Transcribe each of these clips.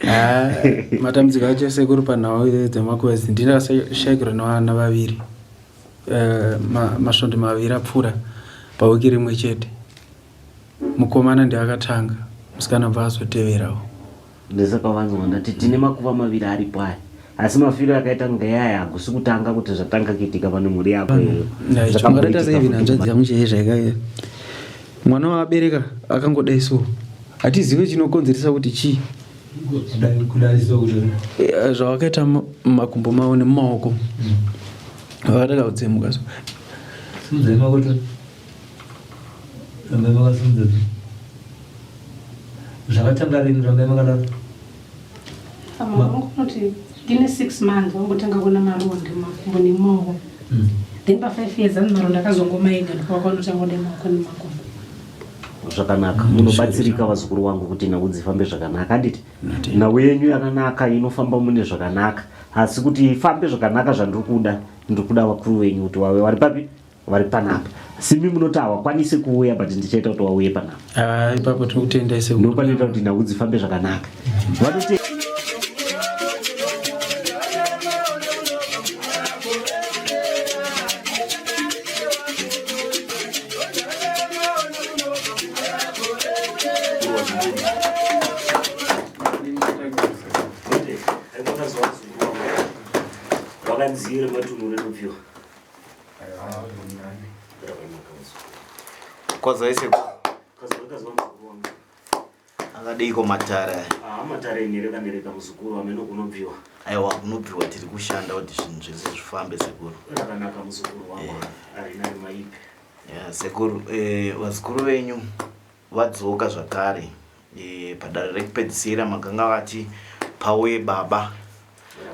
Ah, matambudziko acho sekuru panhau dzemakuva idzi ndinakashaikirwa nevana vaviri eh, masvondo maviri apfuura pawiki rimwe chete mukomana ndiye akatanga musikana bva azoteverawo ndosaka vanzwa ndati tine makuva maviri aripo aya asi mafiro akaita kunge yaya hakusi kutanga kuti zvatanga kuitika pane mhuri yako iyoyo zvakatoita sei hanzvadzi yangu chaiye zvaikaita mwana waabereka akangodai so hatizive chinokonzeresa kuti chii eh, zvawakaita mumakumbo mavo nemumaoko vakataka kutsemuka so Zvakatanga rini rambai makadaro? Vanoti ndine 6 months vangotanga kuona maronda makumbo nemaoko. Mm. Then pa 5 years ani maronda akazongoma ega ndipo vakanotanga kuda maoko nemakumbo. Zvakanaka munobatsirika vazukuru wangu kuti nhau dzifambe zvakanaka handiti? Nhau yenyu yakanaka inofamba mune zvakanaka asi kuti ifambe zvakanaka zvandiri kuda ndiri kuda vakuru venyu kuti wave vari papi vari panapa simi munoti hawakwanisi kuuya but ndichaita kuti wauye panapa ah, ipapo tinokutendai sekuru ndopanoita kuti nhau dzifambe zvakanaka vanoti Wakanzira matunhu rinobviwa. Kwaza ese akadiko matare aya. Ah, matare nereka nereka muzukuru ameno kunobviwa. Aiwa kunobviwa tiri kushanda kuti zvinhu zvese zvifambe sekuru. Rakanaka muzukuru wangu eh. ari nani maipi. Yeah, sekuru eh, vazukuru venyu Vadzoka zvakare e, padare rekupedzisira makanga vati pauye baba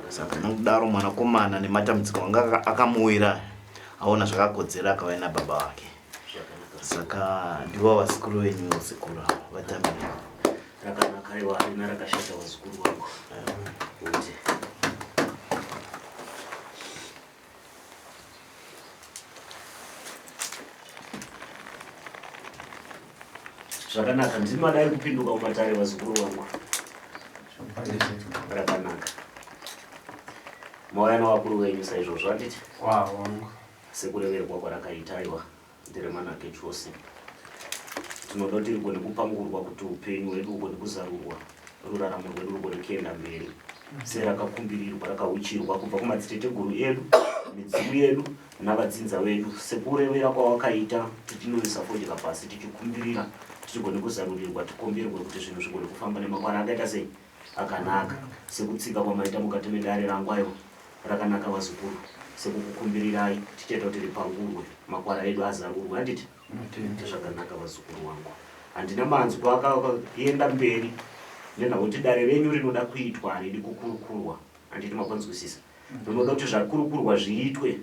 saka nokudaro mwanakomana nematambudziko anga akamuwira aona zvakakodzera akauya nababa vake saka ndivo vazukuru venyu sekuru ava vatambira rakanaka aiwa harina rakashata vazukuru vangu kuti Zvakanaka, ndimi madai kupinduka mumatare vazukuru vangu. Rakanaka. Mauya navakuru venyu saizvozvo handiti? Sekureverwa kwarakaita aiwa nderemanake chose. Tinoda kuti rigone kupangurwa kuti upenyu hwedu hugone kuzarurwa, ruraramo rwedu rugone kuenda mberi. Serakakumbirirwa rakauchirwa kubva kumadziteteguru edu, midzimu yedu navadzinza vedu sekurevera kwawakaita tichinoisa fodya pasi tichikumbirira tichigone kuzarurirwa tikomberwe kuti zvinhu zvigone kufamba nemakwara akaita sei akanaka sekutsika kwamaita mukati medare rangu aiwa rakanaka vazukuru sekukukumbirirai tichaita kuti ripangurwe makwara edu azarurwe handiti zvakanaka vazukuru wangu handina manzwi akaenda mberi nenhau kuti dare renyu rinoda kuitwa haridi kukurukurwa handiti mapanzwisisa Rinoda kuti zvakurukurwa zviitwe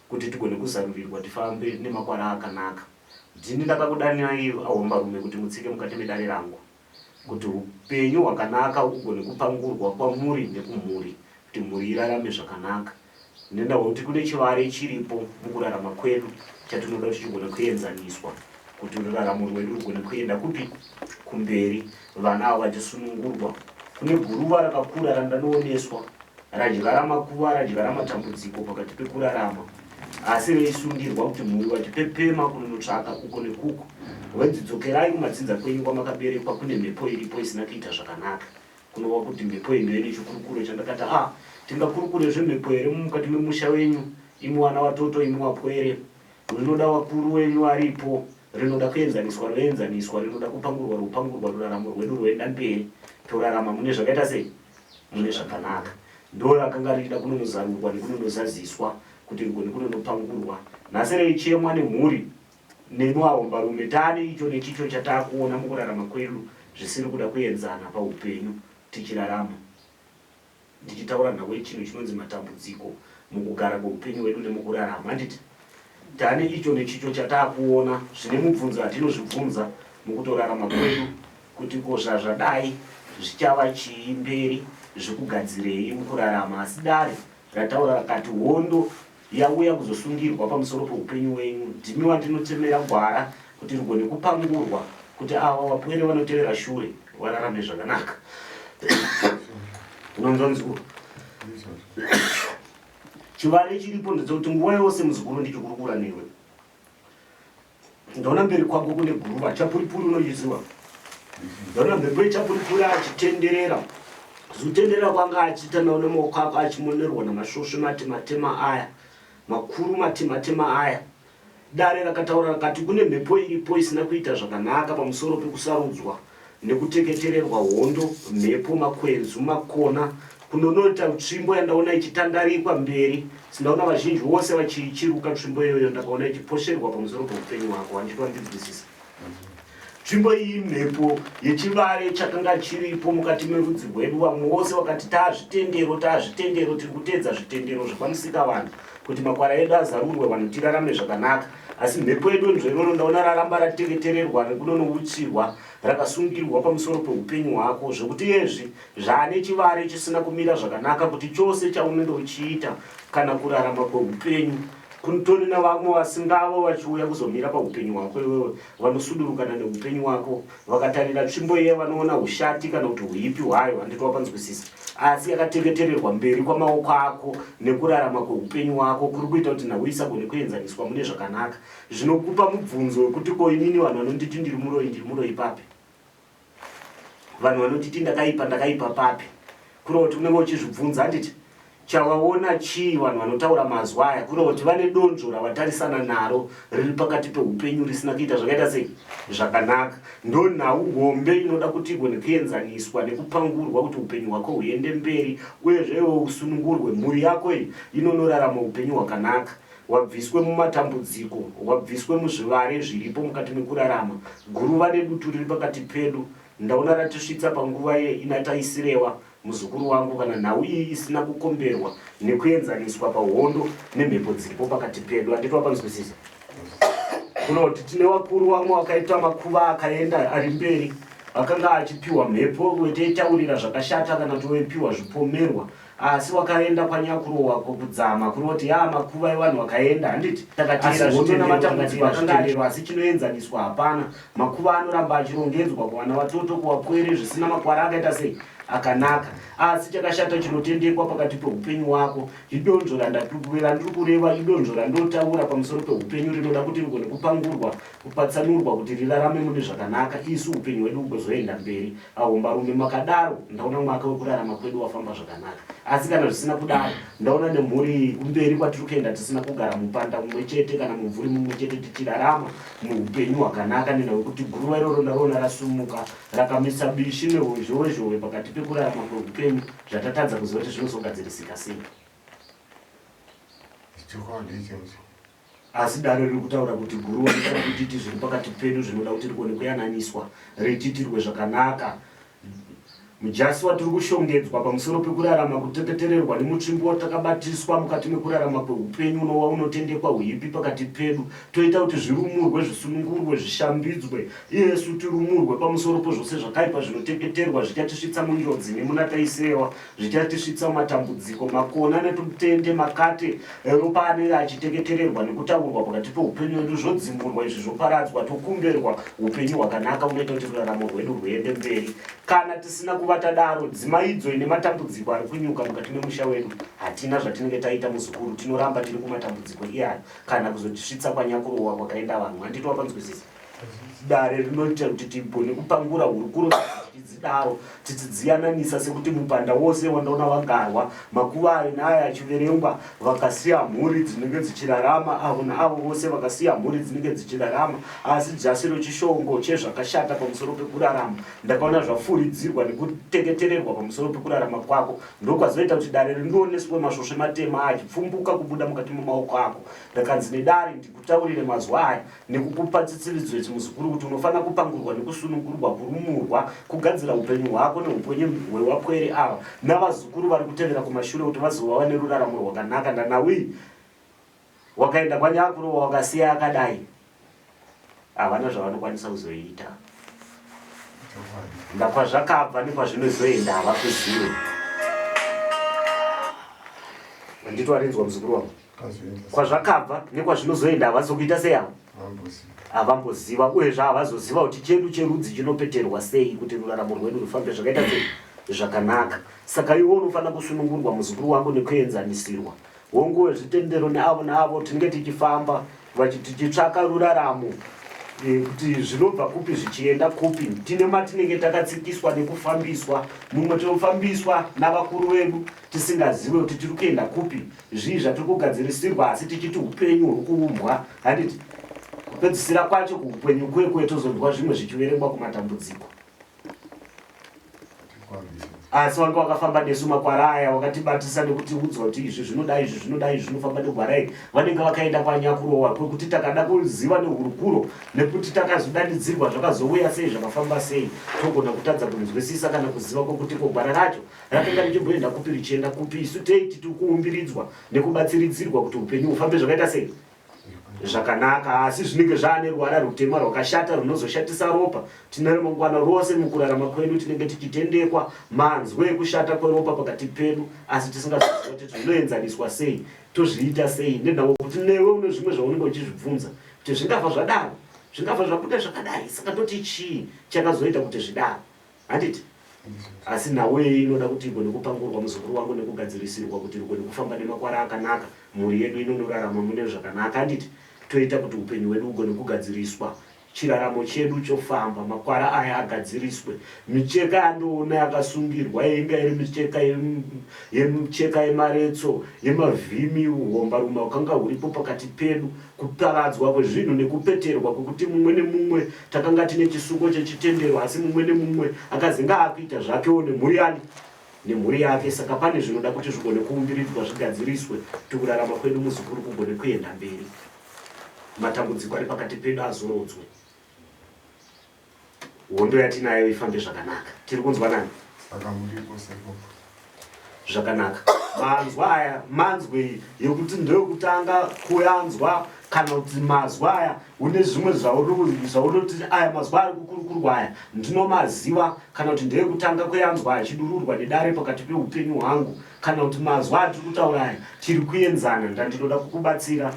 kuti tigone kuzarurirwa tifambe nemakwara akanaka. Ndini ndakakudanai ahombarume kuti mutsike mukati medare rangu kuti upenyu hwakanaka ugone kupangurwa kwamuri nekumhuri kuti mhuri irarame zvakanaka. Ndinoda kuti kune chivare chiripo mukurarama kwedu chatinoda kuti chigone kuenzaniswa kuti ruraramo rwedu rugone kuenda kupi kumberi vana ava vachisunungurwa kune guruva rakakura randanooneswa radyara makuva radyara matambudziko pakati pekurarama asi reisungirwa kuti mhuri vachipepema kunonotsvaka uko nekuko venzi dzokerai kumadzinza kwenyu kwamakaberekwa kune mhepo iripo isina kuita zvakanaka kunova kuti mhepo iyi ndoine chikurukuro chandakati a ah, tingakurukure zvemhepo here mukati memusha wenyu imi wana watoto imi wapwere Rinoda vakuru wenyu varipo, rinoda kuenzaniswa roenzaniswa, rinoda kupangurwa ropangurwa, ruraramo rwedu rwoenda mberi, torarama mune zvakaita sei? Mune zvakanaka. Ndo rakanga richida kunonozarurwa nekunonozaziswa kuti rigone kunonopangurwa. Nhasi reichemwa nemhuri nemi vahombarume taane icho nechicho chatakuona mukurarama kwedu zvisiri kuda kuenzana paupenyu tichirarama. Ndichitaura nhau yechinhu chinonzi matambudziko mukugara kweupenyu hwedu nemukurarama handiti? Tane icho nechicho chatakuona zvine mubvunzo yatinozvibvunza mukutorarama kwedu kuti ko zvazvadai zvichava chii mberi zvikugadzirei mukurarama asi dare rataura rakati hondo yauya kuzosungirwa pamusoro peupenyu wenyu ndimi wandinotemera gwara kuti rigone kupangurwa kuti ava vapwere vanotevera shure vararame zvakanaka. Unonzwa muzukuru? Chivare chiripo ndechekuti nguva yose muzukuru ndichikurukura newe. Ndaona mberi kwako kune guruva, chapuripuri unochiziva. Ndaona mhepo yechapuripuri achitenderera. Kutenderera kwanga achiita ndaona maoko ako achimonerwa namasvosve matematema aya. Makuru matematema aya. Dare rakataura rakati kune mhepo iripo isina kuita zvakanaka pamusoro pekusarudzwa nekuteketererwa hondo, mhepo, makwenzu, makona, kunonoita tsvimbo yandaona ichitandarikwa mberi. Sindaona vazhinji vose vachiichiruka tsvimbo iyoyo ndakaona ichiposherwa pamusoro peupenyu hwako. Handiti wandinzwisisa? Tsvimbo iyi mhepo yechivare chakanga chiripo mukati merudzi rwedu. Vamwe vose vakati taazvitendero, taazvitendero, tiri kuteedza zvitendero zvekwamusikavanhu kuti makwara edu azarurwe vanhu tirarame zvakanaka. Asi mhepo yedonzvo iroro ndaona raramba rateketererwa nekunonouchirwa rakasungirwa pamusoro peupenyu hwako zvekuti iyezvi zvaane chivare chisina kumira zvakanaka kuti chose chaunenge uchiita kana kurarama kweupenyu Kunotori navamwe vasingavo vachiuya kuzomira pahupenyu hwako iwewe, vanosudurukana nehupenyu wako. Vakatarira tsvimbo iye vanoona hushati kana kuti huipi hwayo, handiti wapanzwisisa? Asi yakateketererwa mberi kwamaoko ako nekurarama kwehupenyu wako kuri kuita kuti nhau isagone kuenzaniswa mune zvakanaka. Zvinokupa mubvunzo wekuti ko inini vanhu vanonditi ndiri muroyi, ndiri muroyi papi? Vanhu vanotiti ndakaipa, ndakaipa papi? Kureva kuti unenge uchizvibvunza, handiti? Chawaona chii vanhu vanotaura mazwi aya kureva kuti vane donzvo ravatarisana naro riri pakati peupenyu risina kuita zvakaita sei? Zvakanaka. Ndonhau hombe inoda kuti igone kuenzaniswa nekupangurwa kuti upenyu hwako huende mberi uyezve iwe usunungurwe. Mhuri yako iyi inonorarama upenyu hwakanaka. Wabviswe mumatambudziko, wabviswe muzvivare zviripo mukati mekurarama. Guruva nedutu riri pakati pedu ndaona ratisvitsa panguva inataisirewa Muzukuru wangu, kana nhau iyi isina kukomberwa nekuenzaniswa pahondo nemhepo dziripo pakati pedu, handiti wapanzwisisa? Kunoti tine vakuru vamwe vakaita makuva akaenda ari mberi, akanga achipiwa mhepo wetoitaurira zvakashata kana toipiwa zvipomerwa, asi wakaenda kwanyakurowa kudzama kunoti yaa makuva evanhu vakaenda, handiti? Asi hondo namatambudziko akanga achiro, asi chinoenzaniswa hapana. Makuva anoramba achirongedzwa kuvana vatoto, kuvapwere, zvisina makwara akaita sei? Akanaka. Asi chakashata chinotendekwa pakati peupenyu wako idonzvo randiri kureva, idonzvo randotaura pamusoro peupenyu rinoda kuti rigone kupangurwa, kupatsanurwa kuti rirarame mune zvakanaka, isu upenyu hwedu hugozoenda mberi. Ahombarume makadaro, ndaona mwaka wekurarama kwedu wafamba zvakanaka. Asi kana zvisina kudaro, ndaona nemhuri iyi kumberi kwatiri kuenda tisina kugara mupanda mumwe chete kana mumvuri mumwe chete tichirarama muupenyu hwakanaka nenhau yekuti guruva iroro ndariona rasumuka rakamisa bishi nehwezhowezhowe pakati pekurarama kweupenyu zvatatadza kuziva kuti zvinozogadzirisika sei. Ichokwadi ichocho. Asi dare riri kutaura kuti guruva rinoda kutiti zviri pakati pedu zvinoda kuti rigone kuyananiswa richiitirwe zvakanaka. Mujasi watiri kushongedzwa pamusoro pekurarama kuteketererwa nemutsvimbo watakabatiswa mukati mekurarama kweupenyu unova unotendekwa huipi pakati pedu toita kuti zvirumurwe zvisunungurwe zvishambidzwe iyesu tirumurwe pamusoro pezvose zvakaipa zvinoteketerwa zvichatisvitsa munjodzi nemunataisewa zvichatisvitsa mumatambudziko makona netutende makate ropa anenge achiteketererwa nekutaurwa pakati peupenyu hwedu zvodzimurwa izvi zvoparadzwa tokumberwa upenyu hwakanaka unoita kuti ruraramo rwedu rwuende mberi kana tisina kuva tadaro dzimaidzo ine matambudziko ari kunyuka mukati memusha wedu hatina zvatinenge taita muzukuru tinoramba tiri kumatambudziko iyayo kana kuzotisvitsa kwanyakurowa kwakaenda vanhu handiti wapanzwisisa Dare rinoita kuti tigone kupangura hurukuro tichidzidaro tichidziyananisa sekuti mupanda wose wandaona wagarwa makuva ayo neaya achiverengwa vakasiya mhuri dzinenge dzichirarama avo naavo vose vakasiya mhuri dzinenge dzichirarama asi jasi rochishongo chezvakashata pamusoro pekurarama ndakaona zvafuridzirwa nekuteketererwa pamusoro pekurarama kwako ndokwazoita kuti dare rindioneswe masvosve matema achipfumbuka kubuda mukati memaoko ako ndakanzi nedare ndikutaurire mazwa aya nekukupa tsitsiridzo idzi muzukuru kuti unofanira kupangurwa nekusunungurwa kurumurwa kugadzira upenyu hwako neupenyu hwewapwere ava navazukuru vari kutevera kumashure kuti vazova vane ruraramo rwakanaka ndanawii wakaenda kwanyakurowa wakasiya akadai havana zvavanokwanisa kuzoita ndakwazvakabva nekwazvinozoenda havakuzive handiti warinzwa muzukuru wangu kwazvakabva nekwazvinozoenda havazokuita sei avo havamboziva uyezve havazoziva kuti chedu cherudzi chinopeterwa sei kuti ruraramo rwedu rufambe zvakaita sei. Zvakanaka. Saka iwe unofanira kusunungurwa muzukuru wangu nekuenzanisirwa. Hongu wezvitendero neavo neavo tinenge tichifamba tichitsvaka ruraramo eh, kuti zvinobva kupi zvichienda kupi. Tine matinenge takatsikiswa nekufambiswa. Mumwe tinofambiswa navakuru vedu tisingazive kuti tiri kuenda kupi, zvii zvatiri kugadzirisirwa asi tichiti upenyu huri kuumbwa handiti? Kupedzisira kwacho kuupenyu kwekwe tozonzwa zvimwe zvichiverengwa kumatambudziko. Asi wanga wakafamba nesu makwara aya wakatibatisa nekutiudza kuti izvi zvinoda izvi zvinoda izvi zvinofamba negwara iri vanenge vakaenda kwanyakurowa kwekuti takada kuziva nehurukuro nekuti takazodanidzirwa zvakazouya sei zvakafamba sei togona kutadza kunzwisisa kana kuziva kwekuti ko gwara racho rakanga richimboenda kupi richienda kupi isu teiti tiri kuumbiridzwa nekubatsiridzirwa kuti upenyu hufambe zvakaita sei zvakanaka asi zvinenge zvaane ruvara rutema rwakashata runozoshatisa ropa tine remangwana rose mukurarama kwedu tinenge tichitendekwa manzwi ekushata kweropa pakati pedu asi tisingazivi kuti zvinoenzaniswa sei tozviita sei nenhau kuti newe une zvimwe zvaunenge uchizvibvunza kuti zvingafa zvadaro zvingafa zvabuda zvakadai saka toti chii chakazoita kuti zvidaro Handiti? Asi nhau iyi inoda kuti igone kupangurwa muzukuru wangu nekugadzirisirwa kuti rugone kufamba nemakwara akanaka, mhuri yedu inonorarama mune zvakanaka. Handiti? Toita kuti hupenyu hwedu hugone kugadziriswa, chiraramo chedu chofamba, makwara aya agadziriswe. Micheka yandoona yakasungirwa inga iri micheka yemicheka yemaretso, yemavhimi, uhombarume hwakanga huripo pakati pedu. Kuparadzwa kwezvinhu nekupeterwa kwekuti mumwe nemumwe takanga tine chisungo chechitendero asi mumwe nemumwe akazinge akuita zvakewo nemhuri yani nemhuri yake saka pane zvinoda kuti zvigone kuumbiridzwa zvigadziriswe kuti kurarama kwedu muzukuru kugone kuenda mberi matambudziko ari pakati pedu azorodzwe Hondo yatinayo ifambe zvakanaka. Tiri kunzwa nani? Saka muripo sekuru. Zvakanaka. Manzwa aya manzwi yekuti ndeyokutanga kuyanzwa kana kuti mazwa aya une zvimwe zvaunoti aya mazwa ari kukurukurwa aya ndinomaziva kana kuti ndeyekutanga kuyanzwa achidururwa nedare pakati peupenyu hwangu kana kuti mazwa atiri kutaura aya tiri kuenzana ndandinoda kukubatsira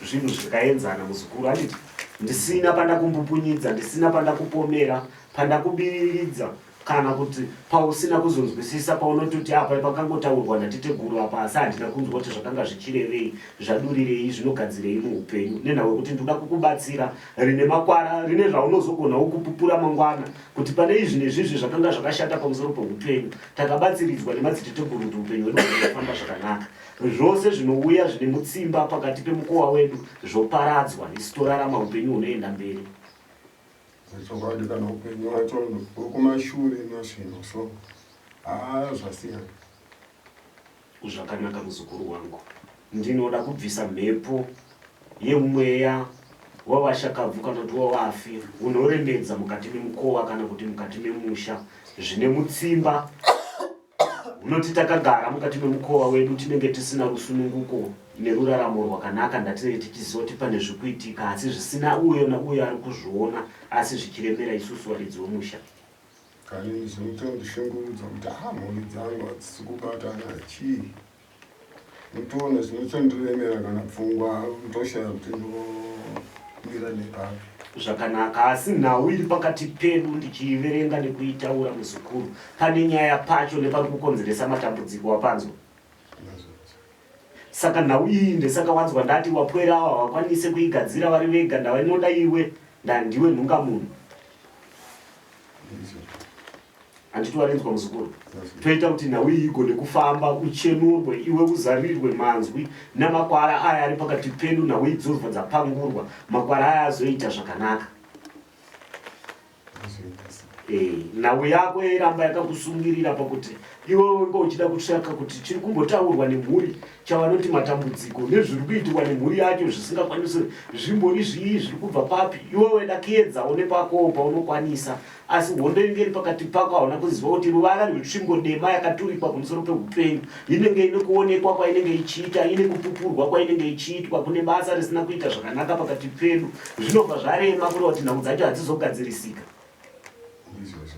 zvinhu zvikaenzana muzukuru handiti ndisina pandakumbupunyidza ndisina pandakupomera pandakubiriridza kana kuti pausina kuzonzwisisa paunototi apa pakangotaurwa natete-guru apa asi handina kunzwa kuti zvakanga zvichirevei zvadurirei zvinogadzirei muupenyu nenhau yekuti ndinoda kukubatsira rine makwara rine zvaunozogonawo kupupura mangwana kuti pane izvi nezvizvi zvakanga zvakashata pamusoro peupenyu takabatsiridzwa nemadziteteguru kuti upenyu hwedu hunofamba zvakanaka Zvose zvinouya zvine mutsimba pakati pemukowa wedu zvoparadzwa, isu torarama upenyu hunoenda mberi. Zvechokwadi kana upenyu hwacho huri kumashure nazvino so haa zvasiyana. Zvakanaka muzukuru wangu. Ndinoda kubvisa mhepo yemweya wavashakabvu kana kuti wavafi unoremedza mukati memukowa kana kuti mukati memusha zvine mutsimba Unoti takagara mukati memukowa wedu tinenge tisina rusununguko neruraramo rwakanaka ndatinenge tichiziva kuti pane zvikuitika asi zvisina uyo nauyo ari kuzviona asi zvichiremera isusu varidzi wemusha. Kani zvinotondishungurudza kuti ah mhuri dzangu hadzisi kubatana chii Ndotoona zvinotondiremera kana pfungwa ndoshaya kuti ndomira nepapi. Zvakanaka asi nhau iri pakati pedu ndichiiverenga nekuitaura muzukuru pane nyaya pacho nepari kukonzeresa matambudziko wapanzwa saka nhau iyi ndesaka wanzwa ndati wapwere awa hawakwanise kuigadzira vari vega ndava inoda iwe ndandiwe nhungamunhu Handiti warinzwa muzukuru? Toita kuti nhau iyi igone kufamba, uchenurwe, iwe uzarirwe manzwi namakwara aya ari pakati pedu, nhau idzobva dzapangurwa, makwara aya azoita zvakanaka. Eh, nhau yako yairamba yakakusungirira pakuti iwe wenge uchida kutsvaka kuti chiri kumbotaurwa nemhuri chavanoti matambudziko nezviri kuitirwa nemhuri yacho zvisingakwanisi zvimbori zvii zviri kubva papi iwe weda kuedzawo nepakowo paunokwanisa Asi hondo inenge iri pakati pako hauna kuziva kuti ruvara rwetsvimbo dema yakaturikwa kumusoro peupenyu inenge ine kuonekwa kwainenge ichiita ine kupupurwa kwainenge ichiitwa kune basa risina kuita zvakanaka pakati pedu zvinobva zvarema kureva kuti nhau dzacho hadzizogadzirisika.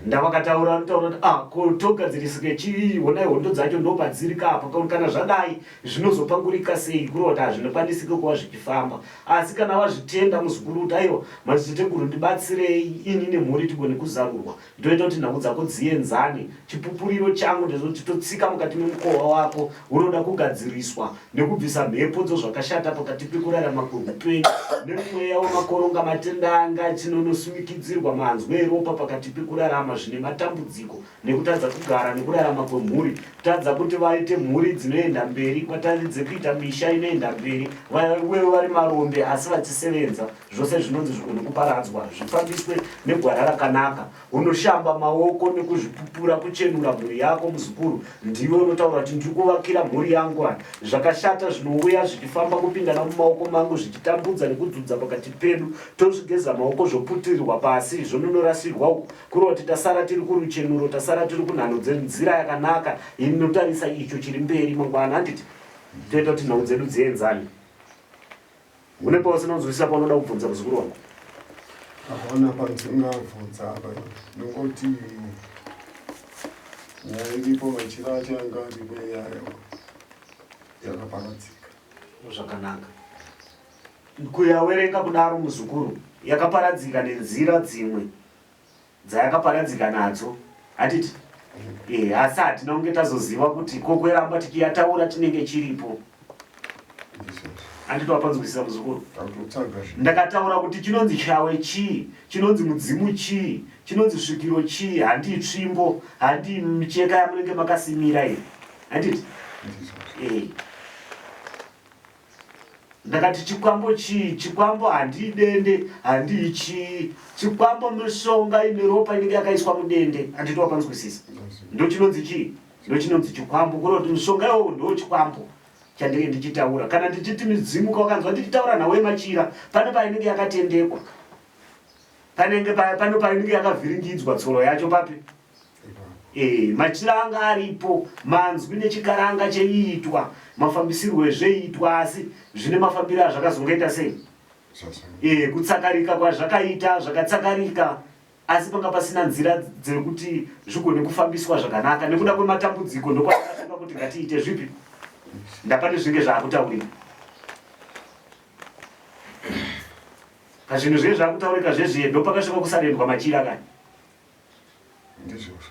Ndavakataura vanotaura kuti ah ko togadzirisike chii honai hondo dzacho ndopadziri ka apa kana zvadai zvinozopangurika sei kureva kuti hazvinokwanisike kuva zvichifamba asi kana vazvitenda muzukuru kuti aiwa madziteteguru ndibatsirei ini nemhuri tigone kuzarurwa Ndoita kuti nhau dzako dzienzane. Chipupuriro changu ndezvokuti totsika mukati memukowa wako unoda kugadziriswa nekubvisa mhepo dzozvakashata pakati pekurarama kweupenyu nemweya wemakoronga matenda anga achinonosumikidzirwa manzwi eropa pakati pekurarama zvine matambudziko nekutadza kugara nekurarama kwemhuri tadza kuti vaite mhuri dzinoenda mberi kwatadze kuita misha inoenda mberi vawe vari marombe asi vachisevenza Zvose zvinonzi zvigone kuparadzwa zvifambiswe negwara rakanaka. Unoshamba maoko nekuzvipupura kuchenura mhuri yako muzukuru. Ndiwe unotaura kuti ndiri kuvakira mhuri yangu aya. Zvakashata zvinouya zvichifamba kupindana mumaoko mangu zvichitambudza nekudzudza pakati pedu. Tozvigeza maoko zvoputirirwa pasi zvononorasirwa uko. Kureva kuti tasara tiri kuruchenuro, tasara tiri kunhano dzenzira yakanaka inotarisa icho chiri mberi mangwana handiti? Toita kuti nhau dzedu dzienzane. Une pausina kunzwisisa paunoda kubvunza muzukuru wangu? Hapana pandingabvunza apa. Ndongoti nyaya iripo machira acho anga aripo nyaya yakaparadzika. Zvakanaka. Kuyawerenga kudaro muzukuru yakaparadzika nenzira dzimwe dzayakaparadzika nadzo hatiti e, asi hatina kunge tazoziva kuti kokweramba tichiyataura tinenge chiripo handiti wapanzwisisa muzukuru ndakataura kuti chinonzi shawe chii chinonzi mudzimu chii chinonzi svikiro chii handii tsvimbo handii micheka yamunenge makasimira iyi handiti e. Ndakati chikwambo chii? Chikwambo handii dende, handii chii. Chikwambo mishonga ine ropa inenge yakaiswa mudende. Handiti wapanzwisisa? Ndochinonzi chii? Ndochinonzi chikwambo. Kureva kuti mishonga iwowo ndo chikwambo chandinge ndichitaura. Kana ndichiti midzimu kwakanzwa ndichitaura nhau yemachira, pane painenge yakatendekwa. Panenge pane painenge yakavhiringidzwa tsoro yacho papi? Eh, machira anga aripo, manzwi nechikaranga cheiitwa, mafambisirwo ezveiitwa asi zvine mafambiro azvakazongoita sei? Eh, kutsakarika kwazvakaita zvakatsakarika asi panga pasina nzira dzekuti zvigone kufambiswa zvakanaka nekuda kwematambudziko ndokwakasvika kuti ngatiite zvipi ndapane zvinge zvaakutaurika pazvinhu zviye zvakutaurika zvezviye ndopakasvika kusarendwa machira kani Ndizvozvo.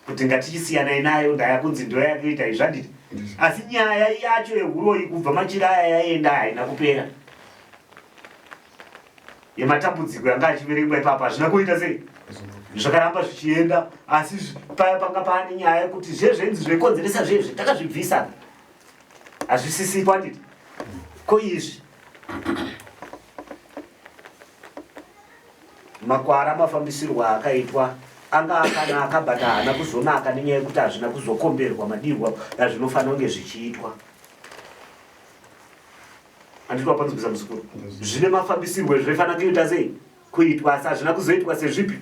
Kuti ngatichisiyanai nayo ndaya kunzi ndoyakuita izvi handiti? Asi nyaya yacho yehuroyi kubva machira aya yaenda haina kupera. Yematambudziko yanga achiverengwa ipapo hazvina kuita sei? Zvakaramba zvichienda asi paya panga paane nyaya yekuti zvezvenzi zvaikonzeresa zvezve takazvibvisa. Hazvisisipo handiti? Ko izvi Makwara mafambisirwo aakaitwa anga akanaka but haana kuzonaka nenyaya yekuti hazvina kuzokomberwa madirwa azvinofanira kunge zvichiitwa. Handiti wapanzwisa muzukuru? Zvine mafambisirwo ezvinofanira kuita sei? Kuitwa asi hazvina kuzoitwa sezvipi?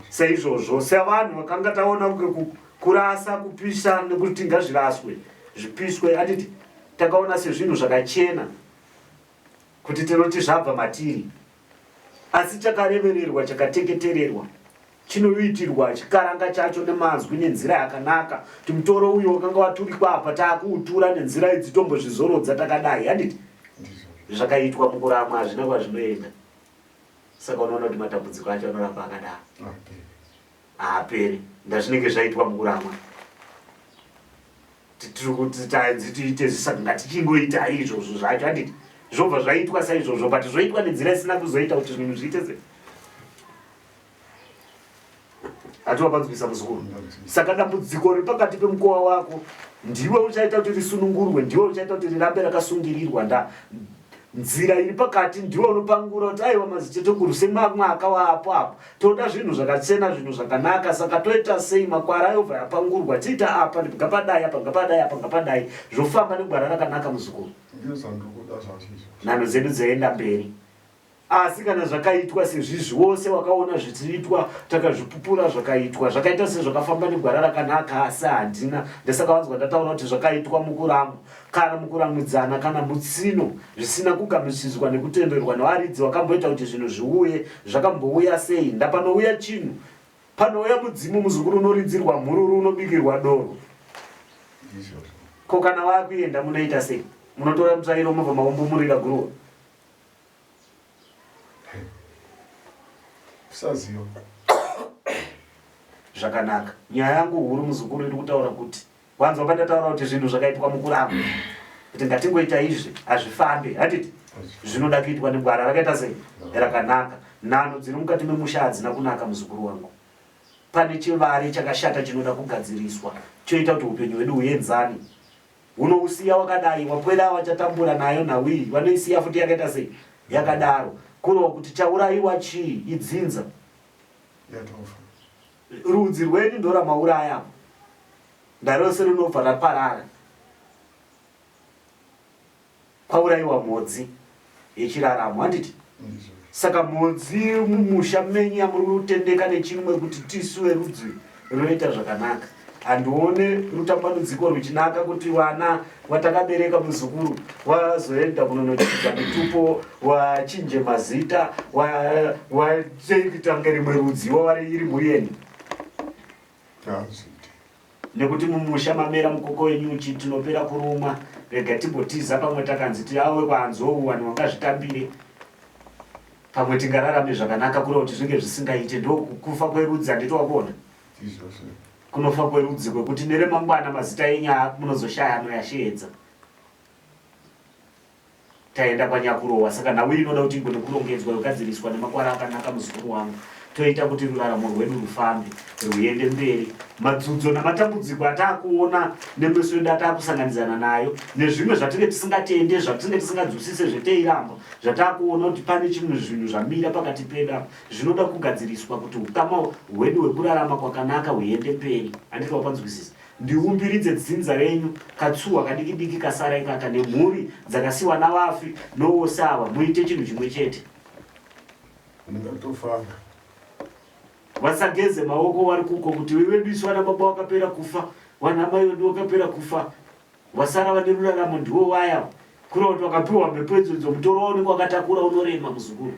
Saizvozvo. Sevanhu vakanga taona kunge kurasa, kupisa nekuti ngazviraswe, zvipiswe handiti takaona sezvinhu zvakachena. kuti tinoti zvabva matiri asi chakarevererwa chakateketererwa chinoitirwa chikaranga chacho nemazwi nenzira yakanaka kuti mutoro uyo wakanga waturikwa apa taakuutura nenzira idzi tombozvizorodza takadai handiti zvakaitwa mukuramwa hazvina kwazvinoenda saka unoona kuti matambudziko acho anoramba akadaro haaperi ndazvinenge zvaitwa mukuramwa tiri kuti tanzi tiite zvisati ngatichingoita izvozvo zvacho handiti zvobva zvaitwa saizvozvo but zvoitwa nenzira isina kuzoita kuti zvinhu zviite se hati wapanzwisa muzukuru saka dambudziko riri pakati pemukowa wako ndiwe uchaita kuti risunungurwe ndiwe uchaita kuti rirambe rakasungirirwa nda nzira iri pakati ndiwe unopangura kuti aiwa madziteteguru semwaka waapo apo toda zvinhu zvakachena zvinhu zvakanaka saka toita sei makwara ayobva yapangurwa tiita apa ngapadai apa ngapadai apa ngapadai zvofamba negwara rakanaka muzukuru nhanho dzedu dzaenda mberi Asi kana zvakaitwa sezvizvi, wose wakaona zvichiitwa, takazvipupura zvakaitwa, zvakaita sezvakafamba negwara rakanaka, asi handina. Ndosaka wanzwa ndataura kuti zvakaitwa mukuramwa, kana mukuramwidzana, kana mutsino, zvisina kugamuchidzwa nekutenderwa nevaridzi vakamboita kuti zvinhu zviuye, zvakambouya sei? Ndapanouya chinhu. Panouya mudzimu muzukuru unoridzirwa mhururu unobikirwa doro. Ko kana wakuenda munoita sei? Munotora mutsvairo mobva maumbumurira guruva? Kusaziva. Zvakanaka. Nyaya yangu huru muzukuru iri kutaura kuti wanzwa pandataura kuti zvinhu zvakaitwa mukuramba kuti ngatingoita izvi hazvifambe handiti zvinoda kuitwa negwara rakaita sei rakanaka nhanho dziri mukati memusha hadzina kunaka muzukuru wangu pane chivare chakashata chinoda kugadziriswa choita kuti upenyu hwedu huenzane Unousiya wakadai, wapwera vachatambura nayo nhau iyi, vanoisiya futi yakaita sei? Yakadaro. Kureva kuti chaurayiwa chii? Idzinza. Yatofa. Rudzi rwenyu ndoramauraya apa. Ndarose rinobva raparara. Kwaurayiwa mhodzi yechiraramo handiti? Saka mhodzi mumusha menyu yamuri kutendeka nechinwe kuti tisu verudzi runoita zvakanaka. Handione rutambanudziko ruchinaka kuti vana watakabereka muzukuru wazoenda kunonochinja mitupo wachinje mazita watange rimwe rudzi wavari iri mhuri yenyu. Nekuti mumusha mamera mukoko wenyuchi tinopera kurumwa rega timbotiza pamwe takanzi tiawe kwaanzou vanhu vangazvitambire pamwe tingararame zvakanaka kureva kuti zvinge zvisingaite ndokufa kwerudzi handiti wakuona kunofa kwerudzi kwekuti neremangwana mazita enyu munozoshaya anoyasheedza Taenda kwaNyakurowa saka nhau iyi inoda kuti igone kurongedzwa yogadziriswa nemakwara akanaka muzukuru wangu. Toita kuti ruraramo rwedu rufambe, rwuende mberi. Madzudzo namatambudziko ataakuona nemeso edu ataakusanganidzana nayo nezvimwe zvatinge tisingatende, zvatinge tisinganzwisise zveteiramba, zvataakuona kuti pane chimwe zvinhu zvamira pakati pedu apa zvinoda kugadziriswa kuti ukama hwedu hwekurarama kwakanaka huende mberi. Handiti wapanzwisisa? Ndiumbiridze dzinza renyu katsuwa kadikidiki kasara ikaka nemhuri dzakasiwa navafi novose ava muite chinhu chimwe chete. Ndingatofara. Vasageze maoko vari kuko kuti vedu isu vana baba vakapera kufa, vana mai vedu vakapera kufa. Vasara vane ruraramo ndivo vaya. Kureva kuti vakapiwa mhepo idzodzo mutoro waunenge wakatakura unorema muzukuru.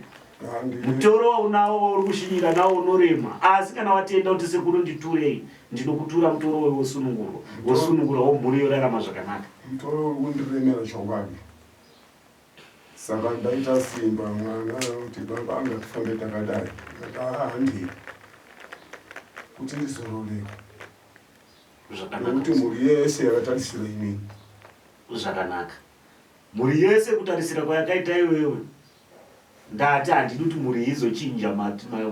Mutoro waunawo wauri kushinyira nawo unorema asi kana watenda kuti sekuru nditurei ndinokutura mutoro uyu wosunungurwa wosunungurwa womhuri yorarama zvakanaka. Mutoro uri kundiremera chokwadi. Saka ndaita simba mwana kuti baba angatifambe takadai. Ndikati haa handei kuti ndizororeko. Zvakanaka. Nekuti mhuri yese yakatarisira inini. Zvakanaka. Mhuri yese kutarisira kwayakaita iwewe. Ndati handidi kuti mhuri izochinja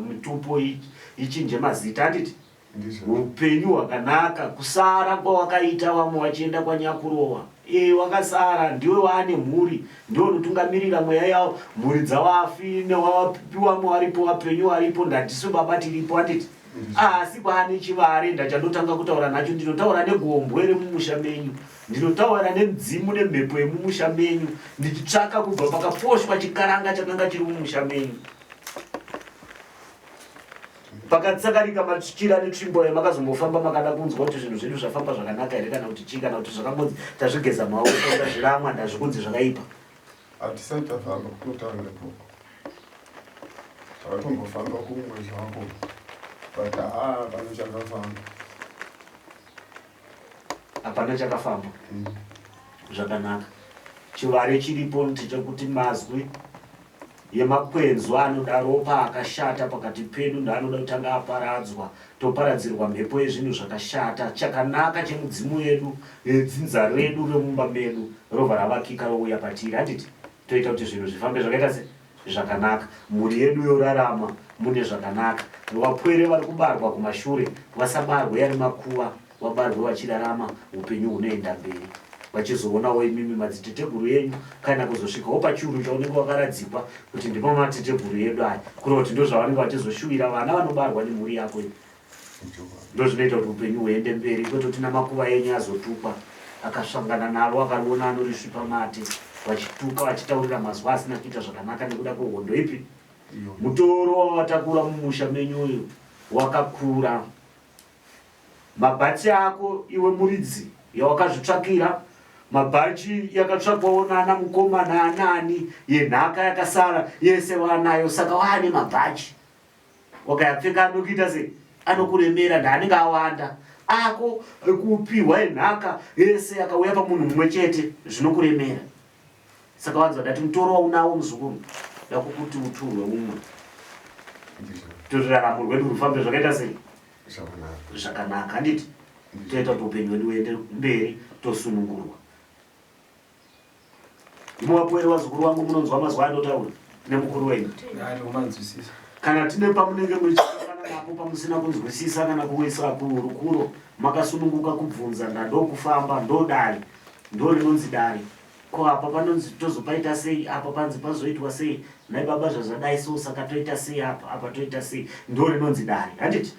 mitupo ichinje mazita handiti? Upenyu hwakanaka kusara kwawakaita vamwe vachienda kwanyakurowa. E, wakasara ndiwe waane mhuri ndiwe unotungamirira mweya yawo mhuri dzavafi newapiwa waripo wapenyu waripo ndatisu baba tiripo handiti? Asi kwaane chivare ndachandotanga kutaura nacho ndinotaura negombwe remumusha menyu ndinotaura nemidzimu nemhepo yemumusha menyu ndichitsvaka kubva pakaposhwa chikaranga chakanga chiri mumusha menyu pakatsakarika matyira netsvimbo yamakazombofamba makada kunzwa kuti zvinhu zvedu zvafamba zvakanaka here kana kuti chii kana kuti zvakangonzi tazvigeza maoko tazviramwa ndazvikunzi zvakaipa Hatisati tafamba kutotanga ikoko. Takatombofamba kumwe zvako but haa hapana chakafamba. Hapana chakafamba. Zvakanaka. Chivare chiripo ndechekuti mazwi yemakwenzu anoda ropa akashata pakati pedu ndaanoda kutanga aparadzwa toparadzirwa mhepo yezvinhu zvakashata chakanaka chemudzimu yedu yedzinza redu remumba medu robva ravakika rouya patiri handiti toita kuti zvinhu zvifambe zvakaita se zvakanaka mhuri yedu yorarama mune zvakanaka vapwere vari kubarwa kumashure vasabarwe yari makuva vabarwe vachirarama upenyu hunoenda mberi vachizoonawo imimi madziteteguru enyu kana kuzosvikawo pachuru chaunenge wakaradzikwa kuti ndipo mateteguru edu aya kureva kuti ndozvavanenge vachizoshuvira vana vanobarwa nemhuri yako iyi ndozvinoita kuti upenyu huende mberi kwete kuti namakuva enyu azotukwa akasangana naro akariona anorisvipa mate vachituka vachitaurira mazwa asina kuita zvakanaka nekuda kwehondo ipi mutoro wawatakura mumusha menyu uyu wakakura Mabhachi ako iwe muridzi yawakazvitsvakira mabhachi yakatsvakwawo nana mukoma naanani yenhaka yakasara yese waanayo saka waane mabhachi wakayapfeka anokuita sei? Anokuremera ndaanenge awanda ako ekupihwa enhaka yese akauya pamunhu mumwe chete zvinokuremera. Saka wanzwa ndati mutoro waunawo muzukuru ndakukuti uturwe umwe. Toraramo rwedu rufambe zvakaita sei? Zvakanaka. Handiti? Toita kuti upenyu hwedu huende mberi tosunungurwa. Muwapo here vazukuru vangu munonzwa mazwi andotaura nemukuru wenyu? Ndinomanzwisisa. Kana tine pamunenge muchisangana napo pamusina kunzwisisa kana kuisa kuhurukuro makasununguka kubvunza ndandokufamba ndodare ndorinonzi dare ko apa panonzi tozopaita sei apa panzi pazoitwa sei nhai baba zvazvadai so saka toita sei apa apa toita sei ndorinonzi dare handiti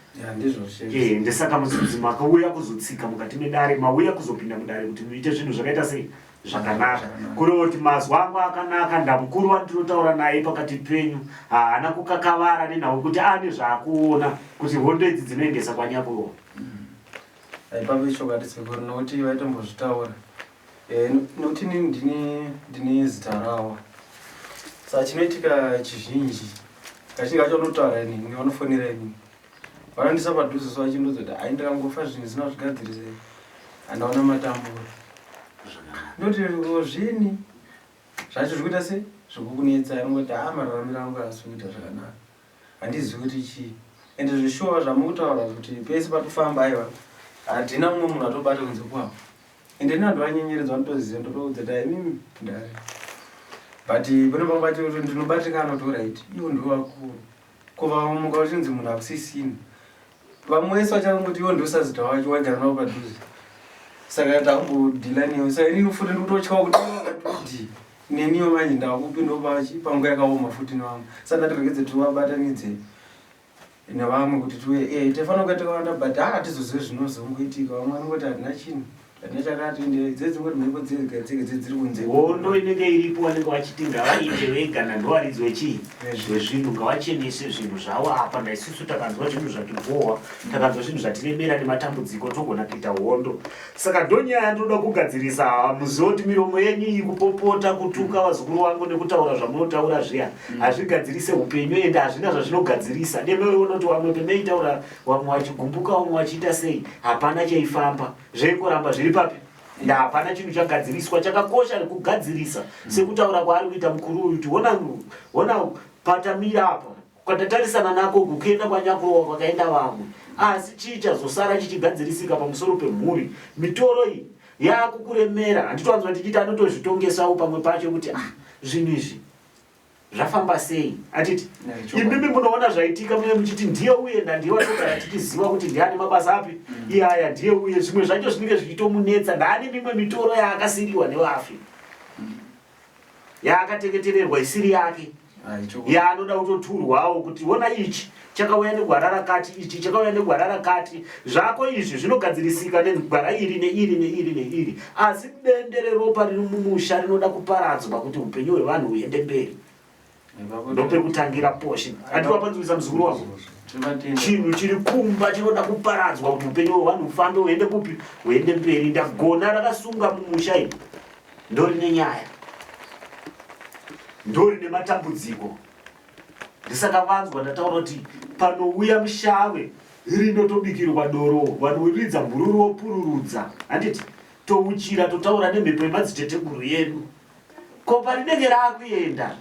eh, ndesaka muzinzi makauya kuzotsika mukati medare mauya kuzopinda mudare kuti muite zvinhu zvakaita sei zvakanaka kureva kuti mazwi angu akanaka ndamukuru wandinotaura naye pakati penyu haana kukakavara nenhau kuti ane zvaakuona kuti hondo idzi dzinoendesa kwanyakurowa mm. Ipapo ichokwadi sekuru nokuti vaitombozvitaura eh, nokuti inini ndine ndine zita rawo saka chinoitika chizhinji kazhinji kacho vanotaura inini vanofonera inini vanondisa padhuze so vachindodza kuti hai ndikangofa zvinhu zvisina kuzvigadzirise handaona matambura ndoti zvini zvacho zviri kuita se zvikukunetsa anongoti haa mararamiro angu haasi kuita zvakanaka Handizivi kuti chii. Ende zveshuwa zvamukutaura kuti pese patofamba aiwa hatina mumwe munhu atobata kunze kwavo. Ende ini vanhu vanyenyeredza vanotoziva ndotoudza kuti imimi ndari. But pane pamwe pacho kuti ndinobatikana kuti alright ivo ndivo vakuru. Ko vamuka vachinzi munhu hakusisina. Vamwe vese vachangoti ivo ndivo sazita wacho waigara navo padhuze. Saka takumbodhila newe. Saka inini futi ndikutotyawo kuti ivo vakatodii. Neniwo manje ndakupindawo pachi panguva yakaoma futi nevamwe saka ndati regedze tivabatanidze nevamwe kuti tiwe eh taifanira kunge takawanda but haa hatizozive zvinozongoitika vamwe vanongoti hatina chinhu hatina chakati ende dzedzi ngoti mhepo dzega dzega dziri kunze hondo inenge iripo vanenge vachiti ngavaite vega nandovaridzi wechii wezvinhu ngavachenese zvinhu zvavo apa ndaisusu takanzwa zvinhu zvatibhohwa takanzwa zvinhu zvatiremera nematambudziko togona kuita hondo Saka ndonyaya yandinoda kugadzirisa hamuzive kuti miromo yenyu iyi kupopota kutuka vazukuru vangu nekutaura zvamunotaura zviya mm. hazvigadzirise upenyu ende hazvina zvazvinogadzirisa demeiona kuti vamwe pemeitaura vamwe vachigumbuka vamwe vachiita sei hapana chaifamba zvaingoramba zviri papi nda hapana chinhu chagadziriswa chakakosha kugadzirisa mm. sekutaura kwaari kuita mukuru uyu kuti hona hona patamira apa Kwatatarisana nako uku kuenda kwanyakurowa kwakaenda vamwe asi chii chazosara chichigadzirisika pamusoro pemhuri mitoro iyi yakukuremera handitowanzwa tichiti anotozvitongesawo pamwe pacho kuti ah zvinhu izvi zvafamba sei atiti imimi munoona zvaitika mune muchiti ndiye uye ndandiye watogara tichiziva kuti ndiane mabasa api mm. iyaya ndiye uye zvimwe zvacho zvinenge zvichitomunetsa ndaane mimwe mitoro yaakasiriwa nevafi mm. yaakateketererwa isiri yake yaanoda kutoturwawo kuti ona ichi chakauya negwara rakati ichi chakauya negwara rakati zvako izvi zvinogadzirisika negwara iri neiri neiri neiri asi dende reropa riri mumusha rinoda kuparadzwa kuti upenyu hwevanhu huende mberi ndopekutangira poshi handiti wapanzwisa muzukuru wangu chinhu chiri kumba chinoda kuparadzwa kuti upenyu hwevanhu hufambe huende kupi huende mberi ndagona rakasunga mumusha iri ndorine nyaya ndorine matambudziko ndisaka vanzwa ndataura kuti panouya mushave rinotobikirwa doro vanoridza mhururu wopururudza handiti touchira totaura nemhepo yemadziteteguru yedu ko parinenge raakuenda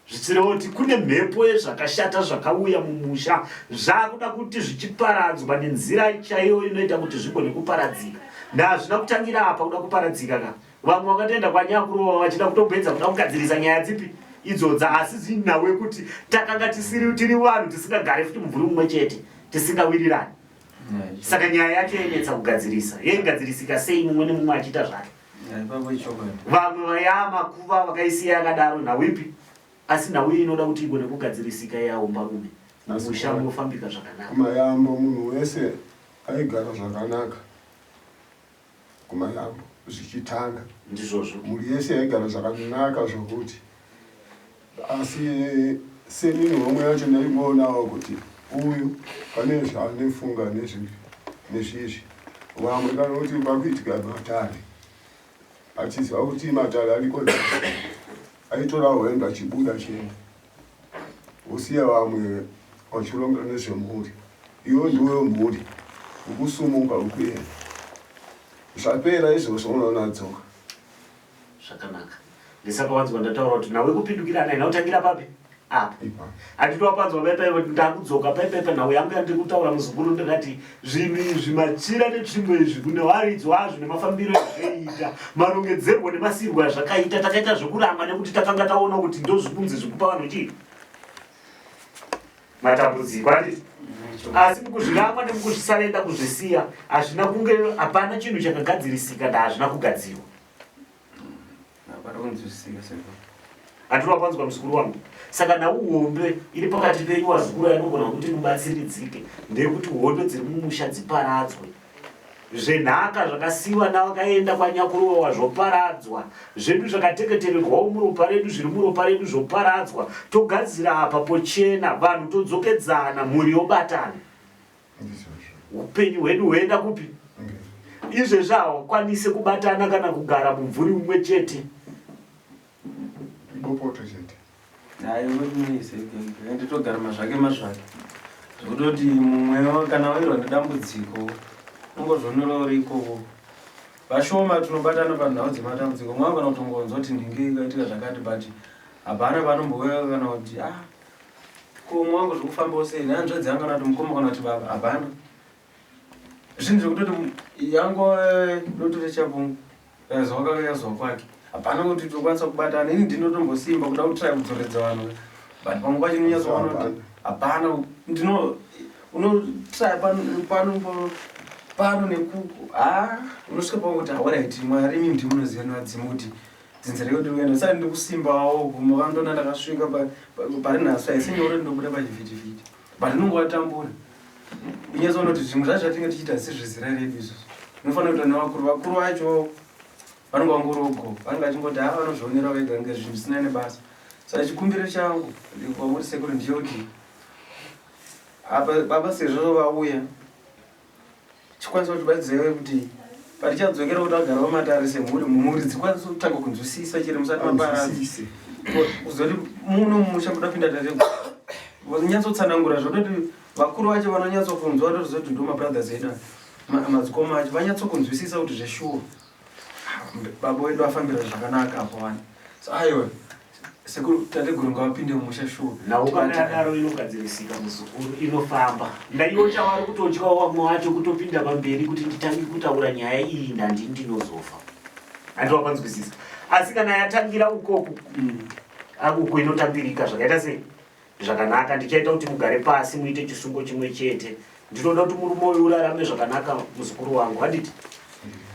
zvichireva kuti kune mhepo yezvakashata zvakauya mumusha zvakuda kuti zvichiparadzwa nenzira chaiyo inoita kuti zvigone kuparadzika ndazvina kutangira apa kuda kuparadzika ka vamwe vakatoenda kwanyakurova vachida kutomboedza kuda kugadzirisa nyaya dzipi idzodza asi zinawe kuti takanga tisiri tiri vanhu tisingagare futi mumvuri mumwe chete tisingawirirani saka nyaya yacho yainetsa kugadzirisa yaigadzirisika sei mumwe nemumwe achiita zvake vamwe vaiaa makuva vakaisiya yakadaro nhau ipi asi nhau iyi inoda kuti igone kugadzirisika yaombarume musha munofambika zvakanaka kumayambo munhu wese aigara zvakanaka kumayambo zvichitanga ndizvozvo mhuri yese yaigara zvakanaka zvokuti asi senini homwe yacho ndaingoonawo kuti uyu pane zvaanofunga nezvizvi vamwe kana kuti pakuitika matare achiziva kuti matare ariko aitora hwendo achibuda achienda osiya vamwe Vachironga nezvemhuri. Iwe ndiwe mhuri. Ukusumuka ukuenda. Zvapera izvozvo unoona adzoka. Zvakanaka. Ndisaka wanzwa ndataura kuti nhau yekupindukirana haina kutangira papi? Apa. Handiti wapanzwa paipai kuti ndakudzoka paipai panhau yangu yandiri kutaura muzukuru ndakati zvinhu izvi machira netsvimbo izvi kune varidzi wazvo nemafambiro ezvaiita marongedzerwo nemasirwo azvakaita takaita zvekuramba nekuti takanga taona kuti ndozvikunzi zvikupa vanhu chii matambudziko handiti asi mukuzviramba nemukuzvisarenda kuzvisiya hazvina kunge hapana chinhu chakagadzirisika ndahazvina kugadzirwa Handiri wapanzwa muzukuru wangu. Saka nhau hombe iri pakati penyu vazukuru yainogona kuti mubatsiridzike ndeyekuti hondo dziri mumusha dziparadzwe. Zvenhaka zvakasiiwa navakaenda kwanyakurowa zvoparadzwa. Zvedu zvakateketererwawo muropa redu zviri muropa redu zvoparadzwa. Togadzira apa pochena, vanhu todzokedzana, mhuri yobatana. Upenyu hwedu hwoenda kupi? Izvezvi hawakwanise kubatana kana kugara mumvuri umwe chete. Bopoto chete. Nditogara mazvake mazvake zvekutoti mumwe kana wairwa nedambudziko ungozvonora uri ikoko vashoma tinobatana panhau dzematambudziko mwe kana kutongonzwa kuti ndinge ikaitika zvakati but hapana panombouya kana kuti ah Ko umwe wangu zvikufambawo sei nehanzvadzi yangu kana kuti mukoma kana kuti baba hapana zvinhu zvekutoti yangu doto rechapungu yazwa yazwa kwake hapana kuti tokwanisa kubatana ini ndinotombosimba kuda kutry kudzoredza vanhu but pamwe pacho ndinonyatsoona kuti hapana ndino unotry pano pano pano nekuku ha unosvika pamwe kuti haorit mwari imi ndimunoziva nevadzimu kuti dzinza reko ndiri kuenda saka ndiri kusimbawo gumbo vandona ndakasvika pari nhasi haisi nyore ndinobuda pachivhitivhiti but ndinongovatambura unyatsoona kuti zvimwe zvacho zvatinge tichiita hasi zvezera redu izvozvo unofanira kuita nevakuru vakuru vacho vanonge vangorogo vanenge vachingoti ha vanozvionera vega nge zvinhu zvisina nebasa saka chikumbiro changu kwamuri sekuru ndechekuti apa baba sezvo vauya chikwanisa kuti badzive kuti patichadzokera kuti vagara vamatare semhuri mhuri dzikwanise kutanga kunzwisisa chero musati maparadzi kuzoti muno mumusha muda kupinda tate vanyatsotsanangura zvototi vakuru vacho vanonyatsokunzwa vatoziva kuti ndo mabrothers edu madzikoma acho vanyatsokunzwisisa kuti zveshuwa baba wedu afambira zvakanaka apo wani so aiwa Sekuru tateguru ngavapinde mumusha shuwa. Nhau kana yadaro inogadzirisika muzukuru inofamba. Ndaiwo chavari kutotyawo vamwe vacho kutopinda pamberi kuti nditange kutaura nyaya iyi ndandi ndinozofa. Handi wapanzwisisa. Asi kana yatangira ukoku uko inotambirika zvakaita sei? Zvakanaka ndichaita kuti mugare pasi muite chisungo chimwe chete. Ndinoda kuti murume uyu urarame zvakanaka muzukuru wangu handiti?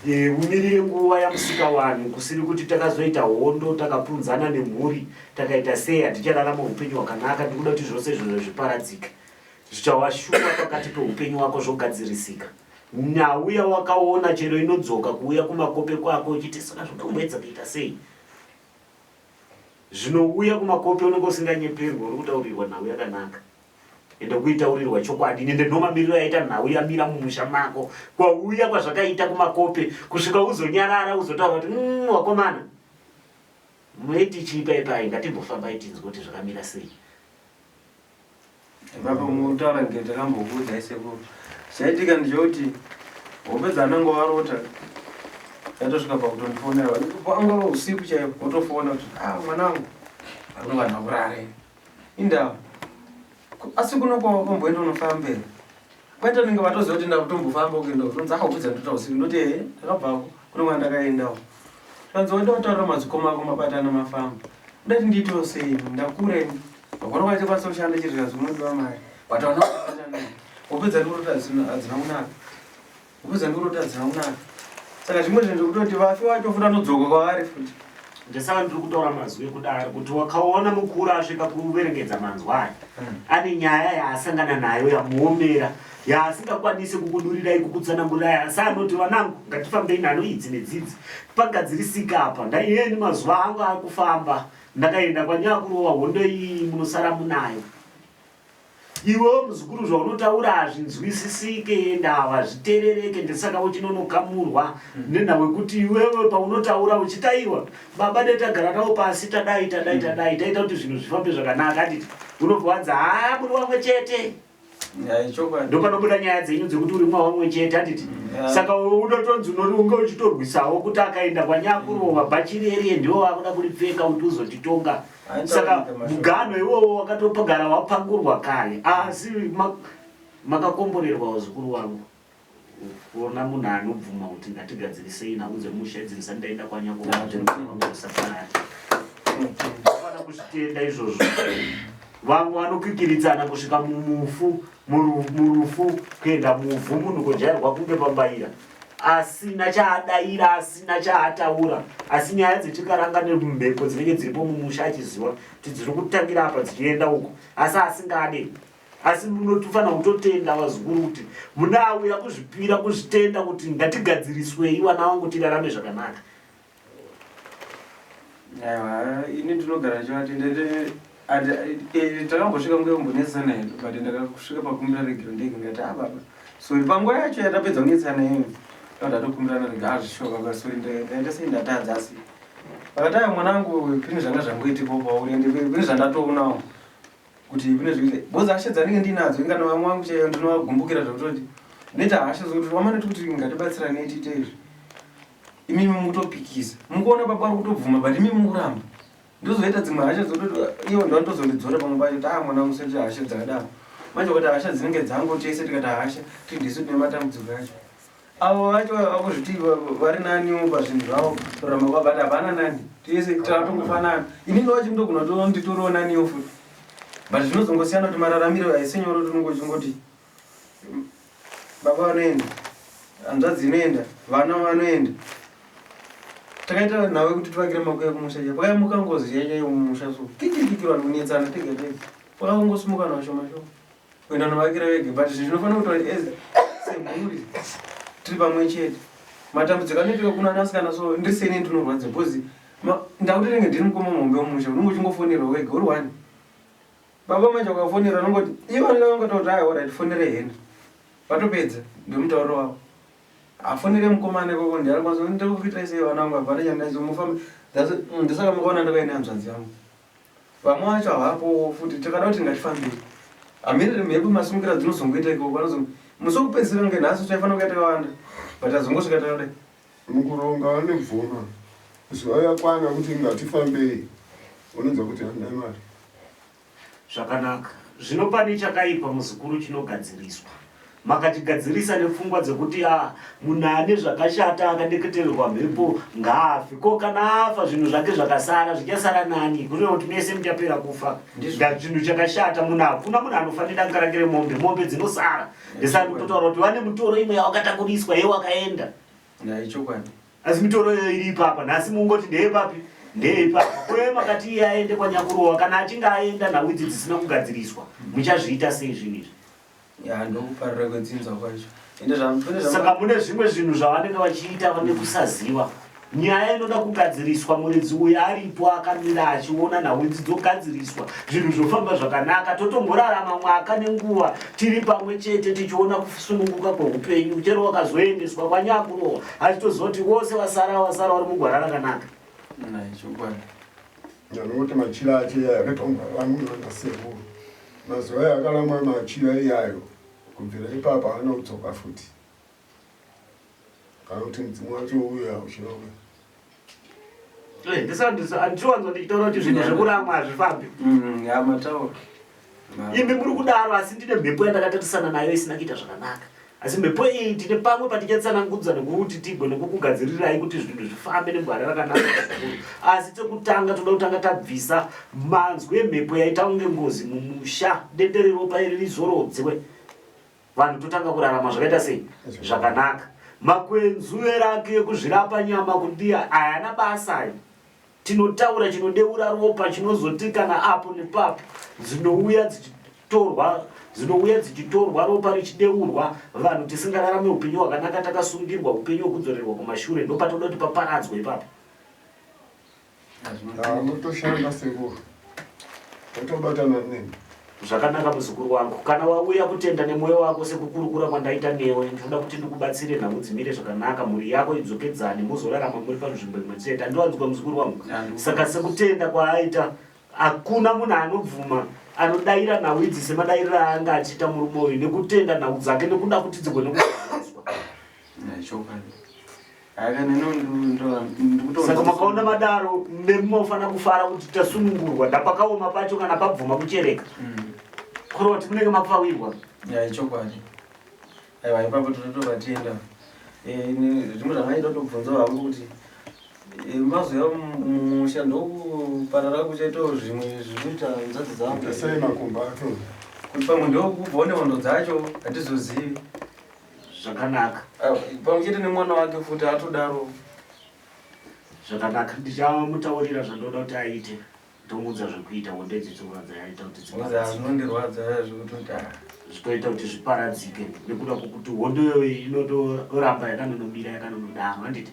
E, umirire nguva yamusika vanhu kusiri kuti takazoita hondo takapunzana nemhuri takaita sei hatichararama upenyu hwakanaka ndikuda kuti zvose izvozvo zviparadzike zvichava shuwa pakati peupenyu wako zvogadzirisika nhau yawakaona chero inodzoka kuuya kumakope kwako uchiti saka zvoda kumboedza kuita sei Zvinouya kumakope unenge usinganyeperwe uri kutaurirwa nhau yakanaka ende kuitaurirwa chokwadi nende ndomamiriro yaita nhau yamira mumusha mako kwauya kwazvakaita kumakope kusvika uzonyarara uzotaura kuti mm, wakomana mueti chii paipai ngatimbofambai tinzwe kuti zvakamira sei Ipapo mutaura nge takambokuudzai sekuru. Chaitika ndechekuti hope dzananga warota yatosvika pakutondifonera vanga usiku chaipo wotofona kuti ah mwanangu vamwe vanhu vakurare indawa asi kuno kwawakamboenda unofambera kwaita ndinge vatoziva kuti ndakutombofamba kuenda kutonzi akakudza ndota usiku ndoti ehe ndakabvako kune kwandakaendawo zvanzi waenda kutaurira madzikoma ako mabatana mafamba ndati ndiitewo sei ndakura ini Vakona vachikwanisa kushanda chiri zvazi unodiwa mari but vana hope dzandikurota hadzina kunaka hope dzandikurota hadzina kunaka saka zvimwe zvinhu zvekutoti vafi vacho futi anodzoka kwavari futi ndesaka ndiri kutaura mazwi ekudaro kuti wakaona mukuru asvika kuverengedza manzwa aya hmm. ane nyaya yaasangana nayo yamuomera yaasingakwanisi kukudurirai kukutsanangurirai asi anoti vanangu ngatifambei nano idzi nedzidzi pagadzirisika apa ndaiyeni mazuva angu akufamba Ndakaenda kwanyakurova hondo iyi munosara munayo. Iwewo muzukuru zvaunotaura hazvinzwisisike ende hazviterereke ndisaka uchinonokamurwa nenhau yekuti iwewe paunotaura uchitaiwa baba dai tagara navo pasi tadai tadai tadai taita kuti zvinhu zvifambe zvakanaka handiti unobva wanzi haa muri wamwe chete ndopanobuda nyaya dzenyu dzekuti uri mwa wamwe chete handiti saka unotonzi unori unge uchitorwisawo kuti akaenda kwanyakurova bhachi reriye ndiwo vakuda kuripfeka kuti uzotitonga saka muganho iwowo wakatopagara wapangurwa kare asi makakomborerwa vazukuru vangu kuona munhu anobvuma kuti ngatigadzirisei nhau dzemusha idzi ndisati ndaenda kwanyakuvausafana kuzvitenda izvozvo vamwe vanokwikiridzana kusvika mumufu murufu kuenda muvhu munhu kujairwa kunge pambaira asina chaadaira asina chaataura asi nyaya dzechikaranga nemhepo dzinenge dziripo mumusha achiziva kuti dziri kutangira apa dzichienda uko asi asingade asi munotofanira kutotenda vazukuru kuti munauya kuzvipira kuzvitenda kuti ngatigadziriswei vana vangu tirarame zvakanaka Aiwa, ini ndinogara ndichivatenda eh, takambosvika nguva yekumbonetsana hedu but ndakasvika pakumbira regero ndege ndikati ah baba sorry panguva yacho yatapedza kunetsana iyoyo ndatokumbirana rega azvishuwa ah, baba sorry ndaita sei ndatadza asi vakati ayo mwanangu pane zvanga zvangoitikawo pauri ende pane zvandatoonawo kuti kune zvekuita because hasha dzanenge ndinadzo inga nevamwe vangu chaiyo ndinovagumbukira zvekutoti ndinoita hasha zvekuti wamanoti kuti ngatibatsiranei tiite izvi imimi mukutopikisa mukuona baba vari kutobvuma but imimi mukuramba ndozoita dzimwe hasha dzekutoti ivo ndovanotozondidzora pamwe pacho kuti ah mwana wangu usaite hasha dzakadaro manje kuti hasha dzinenge dzangu tese tikati hasha tiri ndisu tine matambudziko acho Avo vacho vakuzviti vari naniwo pazvinhu zvavo kurarama kwavo but hapana nani tese tatongofanana inini wacho ndogona kutoona nditoriwo naniwo futi but zvinozongosiyana kuti mararamiro haisi nyore kuti unonge uchingoti baba vanoenda hanzvadzi inoenda vana vanoenda takaita nhau yekuti tivakire makuya kumusha iya pakamuka ngozi yaita yemumusha so kikirikikiri vanhu kunetsana tega tega pakangosimuka vanhu vashoma shoma kuenda novakira vega but zvinhu zvinofanira kuti as semhuri tiri pamwe chete matambudziko anoitika kuna anasikana so ndiri seni ndinorwadza because ndakuti ndenge ndiri mukoma muhombe wemusha unenge uchingofonerwa wega uri one baba manje ukafonera unongoti ivo vanenge vangototi aya orit fonere henry vatopedza ndomutauriro wavo afonere mukomana ikoko ndianokwanisa kuti ndikukuitai sei vana vangu hapana chandaizo mufambe ndosaka mukaona ndakaine hanzvadzi yangu Vamwe vacho havapowo futi tikada kuti ngatifambei. Hameno mhepo masumukira dzinozongoita ikoko vanozo musi wekupedzisira kunge nhasi taifanira kuya takawanda but tazongosvika takadai. Mukuronga vanobvuma zuva yakwana kuti ngatifambei unonzwa kuti handina mari. Zvakanaka. Zvino pane chakaipa muzukuru chinogadziriswa. Makachigadzirisa nepfungwa dzekuti ah, munhu ane zvakashata akadeketererwa mhepo ngaafe. Ko kana afa zvinhu zvake zvakasara zvichasara nani? Kureva kuti mese muchapera kufa. Chinhu chakashata munhu hakuna munhu anofanira danga remombe, mombe dzinosara. Ndisati kutotaura kuti vane mutoro imwe yawakatakuriswa iye wakaenda. Ichokwadi. Asi mitoro iyo iri ipapa nhasi mungoti ndeyepapi ndeyeipapa uye makati iye aende kwanyakurowa kana achinge aenda nhau idzi dzisina kugadziriswa muchazviita sei zvinhu izvi? Ya ndokuparira kwedzinza kwacho. Ende zvamupfune Saka mune zvimwe zvinhu zvavanenge vachiita vane kusaziva. Nyaya inoda kugadziriswa muridzi uyu aripo akamira achiona nhau idzi dzogadziriswa zvinhu zvofamba zvakanaka totomborarama mwaka nenguva tiri pamwe chete tichiona kusununguka kweupenyu chero wakazoendeswa kwanyakurowa achitoziva kuti vose vasara vasara vari mugwara rakanaka. Chokwadi. Ndinoti machira acho iyayo akaitwa vamwe vanasekuru mazuva ayo akaramwa machira iyayo kubvira ipapo haana kudzoka futi kana kuti mudzimu wacho uyo hauchina uya eh, Handiwanzwa ndichitaura kuti zvinhu zvekuramwa hazvifambi. Mm, ya mataura. Imi muri kudaro asi ndine mhepo yandakatarisana nayo isina kuita zvakanaka. Asi mhepo iyi tine pamwe patichatsanangudza nekuti tigone kukugadzirirai kuti zvinhu zvifambe negwara rakanaka zvikuru. Asi chekutanga toda kutanga tabvisa manzwi emhepo yaita kunge ngozi mumusha, dende reropa iri rizorodzwe. Vanhu totanga kurarama zvakaita sei? Zvakanaka. Makwenzu erake ekuzvirapa nyama kudiya hayana basa ayo. Tinotaura chinodeura ropa chinozoti kana apo nepapo dzinouya dzichitorwa dzinouya dzichitorwa ropa richideurwa vanhu tisingararame upenyu hwakanaka takasungirwa upenyu hwekudzorerwa kumashure ndopatoda kuti paparadzwe ipapo. Unotoshanda sekuru otobatana neni. Zvakanaka muzukuru wangu, kana wauya kutenda nemwoyo wako sekukurukura kwandaita newe, ndinoda kuti ndikubatsire nhau dzimire zvakanaka, mhuri yako idzokedzane, mozorarama muri panzvimbo imwe chete. Andiwanzwa muzukuru wangu? Saka sekutenda kwaaita, hakuna munhu anobvuma anodaira nhau idzi semadairiro aanga achiita murume uyu nekutenda nhau dzake nekuda kuti dzigone kugadziriswa. Chokwadi. Saka makaona madaro nemunofanira kufara kuti tasunungurwa ndapakaoma pacho kana pabvuma kuchereka mm. kureva kuti munenge mapfawirwa. Ya ichokwadi. Aiwa ipapo tinotovatenda. Eh, zvimwe zvangaida kutobvunzawo hangu kuti eh, mazouya mumusha ndokuparara kuchaitawo zvimwe zvinoita nzadzi dzangu. Sei makumba acho? Kuti pamwe ndokubvawo nehondo dzacho hatizozivi. Zvakanaka. Ah, pamwe chete nemwana wake futi atodaro. Zvakanaka, ndichamutaurira zvandoda kuti aite. Ndomuudza zvekuita hondo idzi dzorwadza yaita kuti dziparadzike. Zvinondirwadza zvekutoti ah. Zvitoita kuti zviparadzike nekuda kwokuti hondo iyoyi inotoramba yakanonomira yakanonodaro handiti?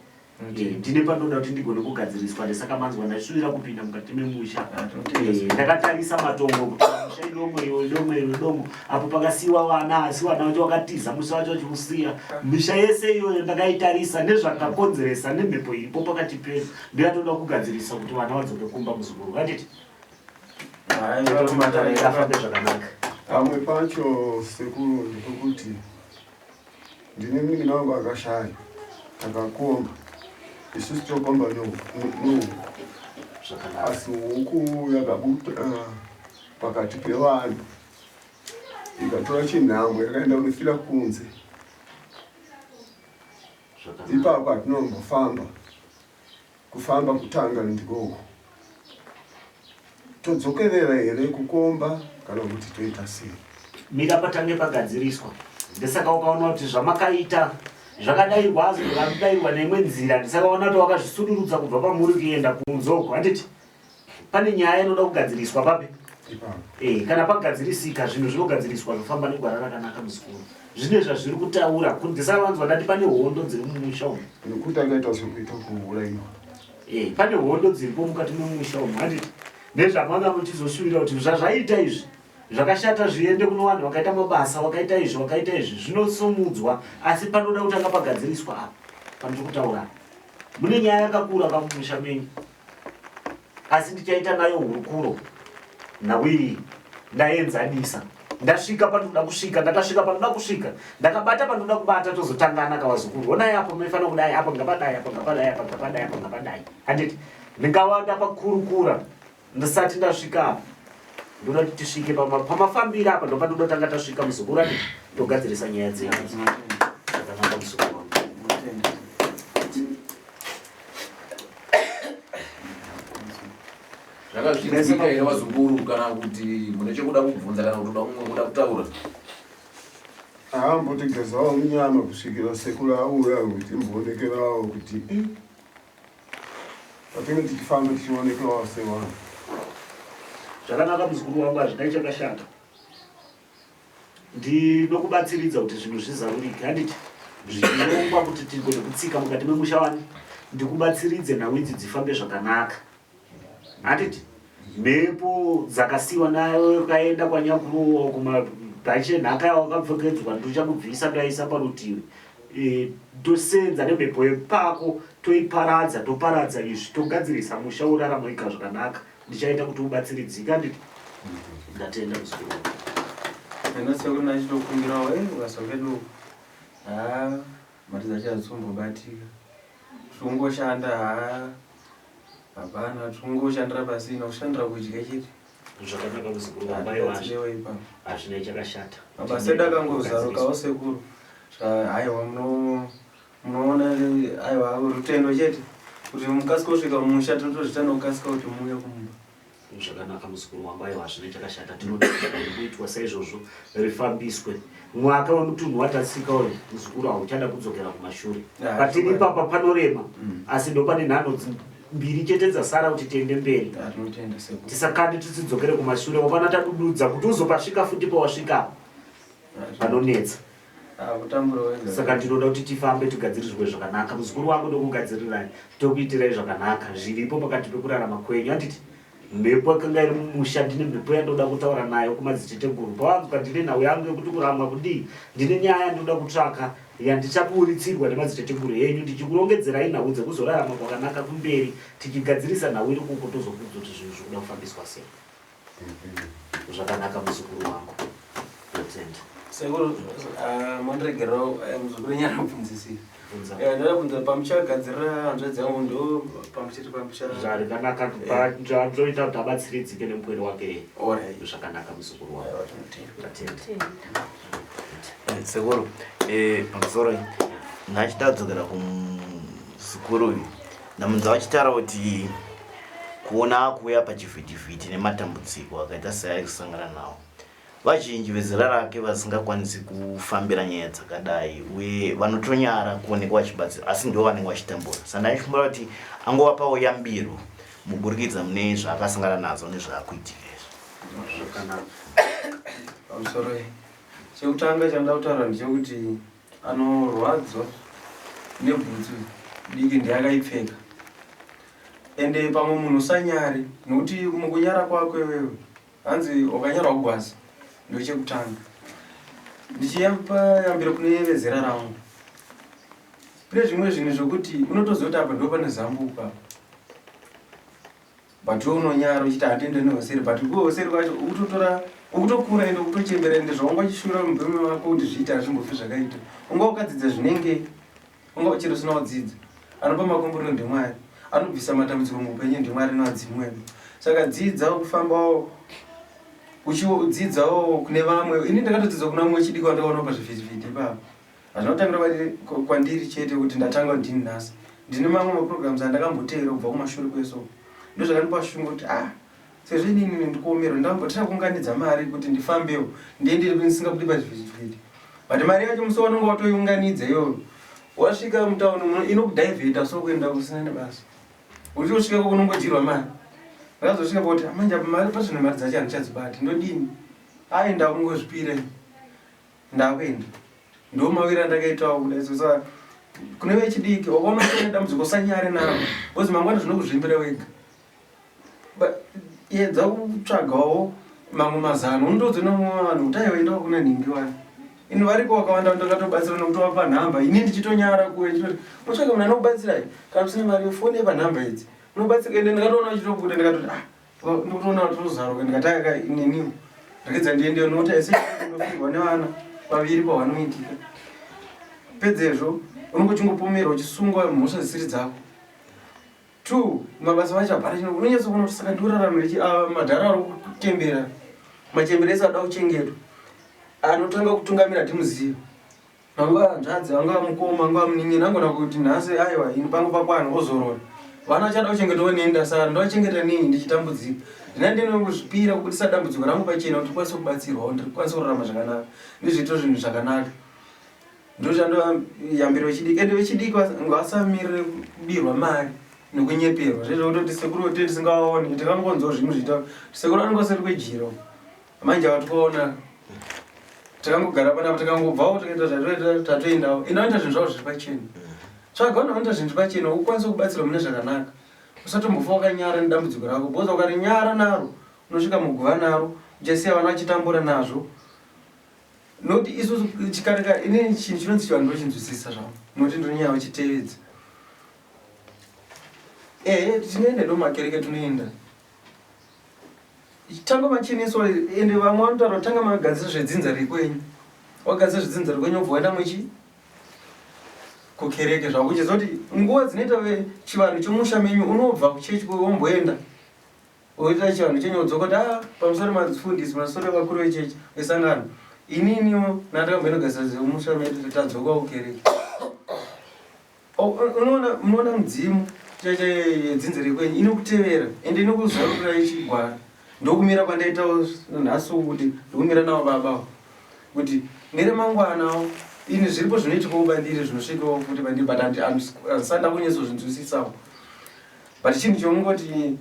Eh, ndine panoda kuti ndigone kugadziriswa ndesaka manzwa ndashuvira kupinda mukati memusha eh, ndakatarisa matongo kuti musha idomo iwo idomo iwo idomo apo pakasiiwa vana asi vana vacho vakatiza musha wacho vachiusiya misha yese iyoyo ndakaitarisa nezvakakonzeresa nemhepo iripo pakati pedu ndoyatoda kugadzirisa kuti vana vadzoke kumba muzukuru vatiti afambe zvakanaka pamwe pacho sekuru ndepekuti Ndine munin'ina wangu akashaya takakomba isusu tokomba nehuku asi huku yakabuda pakati pevanhu ikatora chinhambwe yakaenda kunofira kunze ipapo hatinombofamba Kufamba kutanga ndikoko. Todzokerera here kukomba kana kuti toita sei? Mira patange pagadziriswa. Ndisaka ukaona kuti zvamakaita zvakadairwa azvo zvakadairwa neimwe nzira ndisaka waona kuti wakazvisudurudza kubva pamuri kuenda kunze uko handiti pane nyaya inoda kugadziriswa papi eh, kana pagadzirisika zvinhu zvinogadziriswa zvofamba negwara rakanaka muzukuru zvine zvazviri kutaura kundisavanzwa ndati pane hondo dziri mumusha umu nekuti akaita sekuita kuuraiwa eh, pane hondo dziripo mukati memusha umu handiti nezvamanga muchizoshuvira kuti zvazvaita izvi zvakashata zviende kuno vanhu vakaita mabasa vakaita izvi vakaita izvi zvinosumudzwa asi panoda kutanga pagadziriswa apa panotiri kutaura mune nyaya yakakura kamumusha menyu asi ndichaita nayo hurukuro nhau iyi ndaenzanisa ndasvika panoda kusvika ndakasvika panoda kusvika ndakabata panoda kubata tozotangana kavazukuru honai apo maifanira kudai apo ngapadai apo ngapadai apo ngapadai apo ngapadai handiti ndingava ndapakurukura ndisati ndasvika apa ndoda kuti tisvike pamafambiro apa ndopa ndoda tanga tasvika muzukuru ati togadzirisa nyaya dzedu zvakanaka muzukuru wangu Zvakazvinzwika here vazukuru kana kuti mune chekuda kubvunza kana kuti umwe kuda kutaura? Aambotigezawo munyama kusvikira sekuru auya kuti imboonekerawo kuti eh, patinge tichifamba tichionekerawo sevanhu. Zvakanaka muzukuru wangu hazvina chakashata. Ndinokubatsiridza kuti zvinhu zvizarurike handiti zvichirongwa kuti tigone kutsika mukati memusha wani ndikubatsiridze nhau idzi dzifambe zvakanaka handiti mhepo dzakasiwa nayo kaenda kwanyakurowa kumabhachi enhaka yawakapfekedzwa ndochakubvisa ndaisa parutivi e, tosenza nemhepo yepako toiparadza toparadza izvi togadzirisa musha worarama ika zvakanaka ndichaita kuti ubatsiridzike handiti ndatenda muzukuru ena sekuru ndachitokumbirawo e basa kedu haa mari dzacho hadzisombobatika tikungoshanda haa hapana tikungoshandira pasina kushandira kudya chete zvakanaka muzukuru wamai wazvo hazvina chakashata mabasa edu akangozarukawo sekuru haiwa munoona aiwa rutendo chete kuti mukasika kusvika mumusha tinotozvita nokukasika kuti muuye kumba zvakanaka muzukuru wangu aiwa hazvina chakashata tinoda kuitwa saizvozvo rifambiswe mwaka wemutunhu watatsika uyu muzukuru hauchada kudzokera kumashure patiri ipapa panorema mm. asi ndopane nhanho mbiri chete dzasara kuti tiende mberi tisakande tisidzokere kumashure wakana tadududza kuti uzopasvika futi pawasvika panonetsa Saka ndinoda kuti tifambe tigadzirirwe zvakanaka. Muzukuru wangu ndokugadzirirai, tokuitirai zvakanaka zviripo pakati pekurarama kwenyu. Handiti? Mhepo yakanga iri mumusha, ndine mhepo yandoda kutaura nayo kumadziteteguru. Pavanzwa ndine nhau yangu yekuti kuramwa kudii, ndine nyaya yandoda kutsvaka yandichaburitsirwa nemadziteteguru enyu ndichikurongedzerai nhau dzekuzorarama kwakanaka kumberi tichigadzirisa nhau iri kuko tozokuudza kuti zvinhu zvikuda kufambiswa sei. Zvakanaka muzukuru wangu. Ndotenda. Sekuru, ah, mondiregererawo eh, muzukuru nyaya kubvunzisira. Eh, ndoda kubvunza pamuchagadzirira hanzvadzi yangu ndo pamuchiti pamucha Zvakanaka zvaita kuti abatsiridzike nemupwere wake. Zvakanaka muzukuru wangu. Ndatenda. Eh, sekuru eh, pamusoro ndachida kudzokera kumuzukuru uyu ndamunzwa vachitaura kuti kuona akuuya pachivhitivhiti nematambudziko akaita seaari kusangana nawo Vazhinji vezera rake vasingakwanisi kufambira nyaya dzakadai uye vanotonyara kuonekwa vachibatsira asi ndivo vanenge vachitambura. Saka ndaifungira kuti angovapawo yambiro muburikidza mune zvaakasangana nazvo nezvaakuitika izvi. Zvakanaka. Pamusoro chekutanga chandoda kutaura ndechekuti anorwadzwa nebhutsu diki ndeyakaipfeka ende pamwe munhu usanyare nokuti mukunyara kwako iwewe Hanzi wakanyarwa kugwazi ndochekutanga. Ndichiyamba yambiro kune vezera rangu. Kune zvimwe zvinhu zvokuti unotoziva kuti apa ndopane zambuko apa. But iwe unonyara uchiti handiende nehoseri but kuhoseri kwacho ukutotora ukutokura ende ukutochembera ende zvaunga uchishura murume wako kuti zviite hazvimbofi zvakaita. Unga wakadzidza zvinenge Unga uchiri usina kudzidza. Anopa makomborero ndiMwari. Anobvisa matambudziko muupenyu ndiMwari nevadzimu wedu. Saka dzidza kufambawo uchidzidzawo kune vamwe. Ini ndakatodzidza kuna mumwe wechidiki wandakaona pazvivhitivhiti ipapo. Hazvina kutangira kwandiri chete kuti ndatanga ndini nhasi. Ndine mamwe maprograms andakamboteera kubva kumashure kwese uko. Ndozvakandipa shungu kuti ah sezvo inini ndikuomerwa ndambotira kuunganidza mari kuti ndifambewo ndiende ndisingabudi pazvivhitivhiti. But mari yacho musi waunenge watoiunganidza iyoyo wasvika mutown muno inokudhaivheta so kuenda kusina nebasa. Uchitosvika koko unongodyirwa mari. Ndakazosvika pakuti ah, manje apa mari pazvino mari dzacho handichadzibati ndodini? Ayi ndakungozvipira ini. Ndakuenda. Ndo mawira andakaitawo kudai so saka kune vechidiki wakaona kuti une dambudziko usanyare naro because mangwana zvinokuzvimbira wega. Edza kutsvagawo mamwe mazano unotodzi nemumwe vanhu kuti aiwa endawo kuna nhingi wani ini variko vakawanda ndakatobatsira nekutovapa nhamba ini ndichitonyara kuwe ndichitoti unotsvaga munhu anokubatsirai kana usina mari yofoni yepanhamba idzi unobatsira ende ndakatoona uchitobuda ndikatoti ah ndikutoona tozaruka ndikati aka neniwo ndakedza ndiendeyo nokuti aise ndofirwa nevana vaviri pahwanoitika pedzezvo unenge uchingopomerwa uchisungwa mhosva dzisiri dzako Two, mabasa vacho hapana chino unonyatso kuona kuti saka ndiuraramire chi ava madhara ari kutembera machembere ese ada kuchengetwa anotanga kutungamira timuzive vanga hanzvadzi vanga mukoma vanga munin'ina angona kuti nhasi aiwa ini pangu pakwana ozorora vana vachada kuchengetwa neni ndasara ndovachengeta nei ndichitambudzika ndina ndinongozvipira kubudisa dambudziko rangu pachena kuti ndikwanise kubatsirwawo ndikwanise kurarama zvakanaka ndizviito zvinhu zvakanaka Ndochandoyambira vechidiki ende vechidiki ngavasamirire kubirwa mari nekunyeperwa zvezvo kutoti sekuru vedu tisingavaoni tikangonzwa zvinhu zviita sekuru anenge aseri kwejiro manje ava tikuona takangogara panapa tikangobvawo tikaita zvatoita tatoendawo ende vanoita zvinhu zvavo zviri pachena tsvaga vanhu vanoita zvinhu zviri pachena ukwanise kubatsirwa mune zvakanaka usatombofa wakanyara nedambudziko rako because ukarinyara naro unosvika muguva naro uchasiya vana vachitambura nazvo Nokuti isusu chikare kare ini chinhu chinonzi chivanhu ndochinzwisisa zvangu nokuti ndonyanya kuchitevedza. Ehe tinoenda do makereke tinoenda. Tanga macheneswa ende vamwe vanotaura kuti tanga magadzira zvedzinza rekwenyu. Wagadzira zvedzinza rekwenyu wobva waenda muchi kukereke zvako uchiziva kuti nguva dzinoita chivanhu chomusha menyu unobva kuchechi womboenda Oita chivanhu chenyu odzoka kuti ah pamusoro mafundisi masoro vakuru vechechi vesangano ininiwo nandakamboinogadzira zvemusha medu tadzoka kukereke. Unoona munoona mudzimu yedzinza rekwenyu inokutevera ende inokuzarurira ichigwara ndokumira kwandaitawo nhasi kuti ndokumira navo baba kuti neremangwanawo ini zviripo zvinoitikawo bandiri zvinosvikawo futi bandiri but handisati ndakunyatsozvinzwisisawo but chinhu chomungoti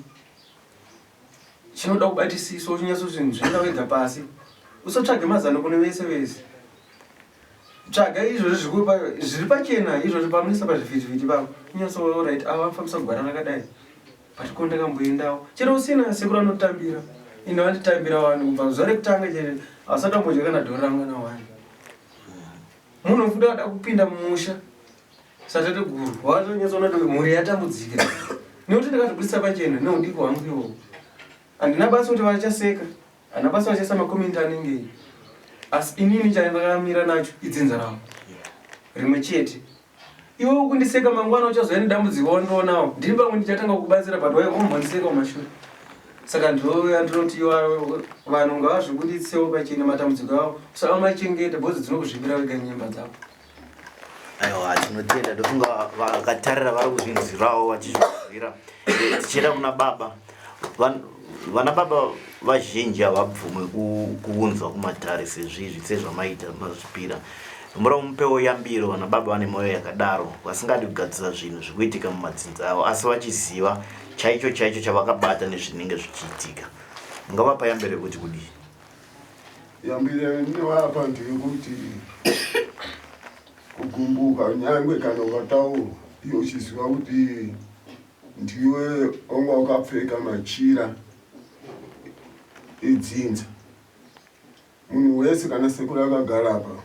chinoda kubatisiswa uchinyatsozvinzvenga wega pasi usatsvage mazano kune vese vese tsvaga izvozvi zviri pachena izvozvi pamunoisa pazvivhitivhiti pavo unyatso right ava vafambisa gwara rakadai But ko ndakamboendawo chero usina sekuru anotambira ino anditambira wani kubva zuva rekutanga chero asati ambodya kana dhori rangu kana wani. Munhu futi ada kupinda mumusha satete guru watonyatsoona kuti mhuri yatambudzika nekuti ndakazvibudisa pachena neudiki hwangu iwowo. Handina basa kuti vachaseka, handina basa vachaisa makomenti anengei asi inini chandakamira nacho idzinza rangu rimwe chete. Iwe ukundiseka mangwana uchazouya nedambudziko wandoonawo ndini pamwe ndichatanga kukubatsira but waimbondiseka kumashure saka ndinoti vanhu ngavazvibuditsewo pachena matambudziko avo usavamachengete bhozi dzinokuzvibira wega nyemba dzako. Aiwa tinotenda ndofunga vakatarira vari kuzvinzwirawo vachizvinzwira. Eh, tichienda kuna baba vana baba vazhinji havabvume kuunzwa kumatare sezvizvi sezvamaita mazvipira mura mupewo yambiro vana baba vane mwoyo yakadaro vasingadi kugadzisa zvinhu zvikuitika mumadzinza avo asi vachiziva chaicho chaicho chavakabata nezvinenge zvichiitika mungavapa yambiro yekuti kudii yambiro yandinowapa ndeyekuti kugumbuka nyangwe kana ukataurwa iwe uchiziva kuti ndiwe wanga wakapfeka machira edzinza munhu wese kana sekuru akagara apa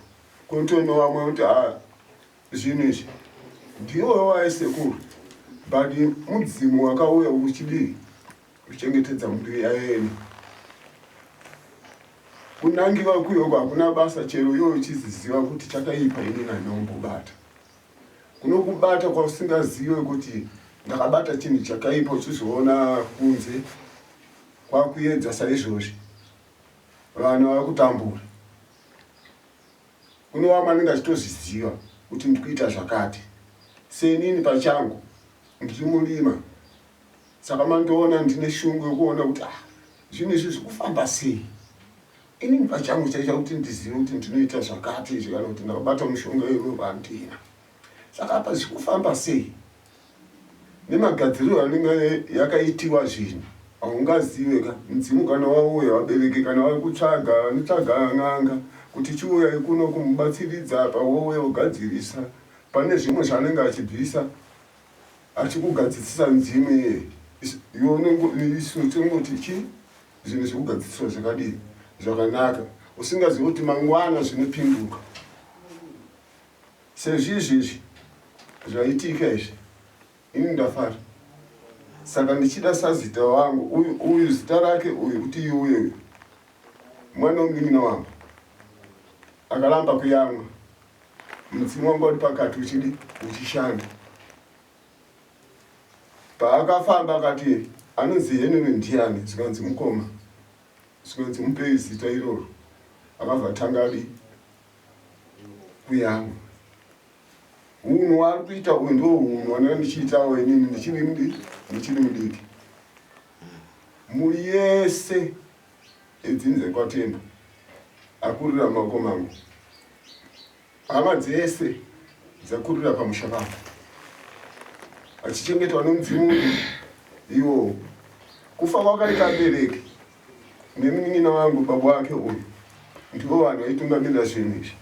kunotono vamwe kuti ah, zvinhu izvi ndiwe waye sekuru but mudzimu wakauya uchidii kuchengetedza mhuri yaeni kunangiwa kuyoko hakuna basa chero iwe uchiziziva kuti chakaipa ini nanombobata Kunokubata kwausingazive kuti ndakabata chinhu chakaipa uchizoona kunze kwakuedza saizvozvi vanhu vava kutambura. Kune vamwe anenge achitozviziva kuti ndikuita zvakati. Senini pachangu ndiri murima saka mandiona ndine shungu yekuona kuti ah, zvinhu izvi zvikufamba sei. Inini pachangu chaicha kuti ndizive kuti ndinoita zvakati izvi kana kuti ndakabata mushonga iyoyo handina. Saka apa zvikufamba sei? Nemagadziriro anenge yakaitiwa zvinhu haungazive ka mudzimu kana wauya vabereki kana vari kutsvaga vanotsvaga n'anga kuti chiuyai kuno kumubatsiridza apa wouya wogadzirisa pane zvimwe zvaanenge achibvisa achikugadzisisa mudzimu iye iwe unenge isu tinongoti chii Zvinhu zvekugadziswa zvakadii zvakanaka usingazivi kuti mangwana zvinopinduka sezvizvi izvi zvaitika izvi ini ndafara saka ndichida sazita wangu uyu uyu zita rake uyu kuti iuye uyu mwana wemunin'ina wangu akaramba kuyamwa mudzimu wangu uri pakati uchidi uchishanda Paakafamba akati anonzi Henry ndiani zvikanzi mukoma zvikanzi mupei zita iroro akabva atanga adi kuyamwa hunhu waari kuita uyu ndo hunhu wandanga ndichiitawo inini ndichiri mudiki ndichiri mudiki mhuri yese edzinza kwatemba akurira mumaoko mangu Hama dzese dzakurira pamusha pako achichengetwa nomudzimu iwowo. Kufa kwakaita abereki nemunin'ina wangu baba wake uyu ndivo vanhu vaitungamirira zvinhu izvi.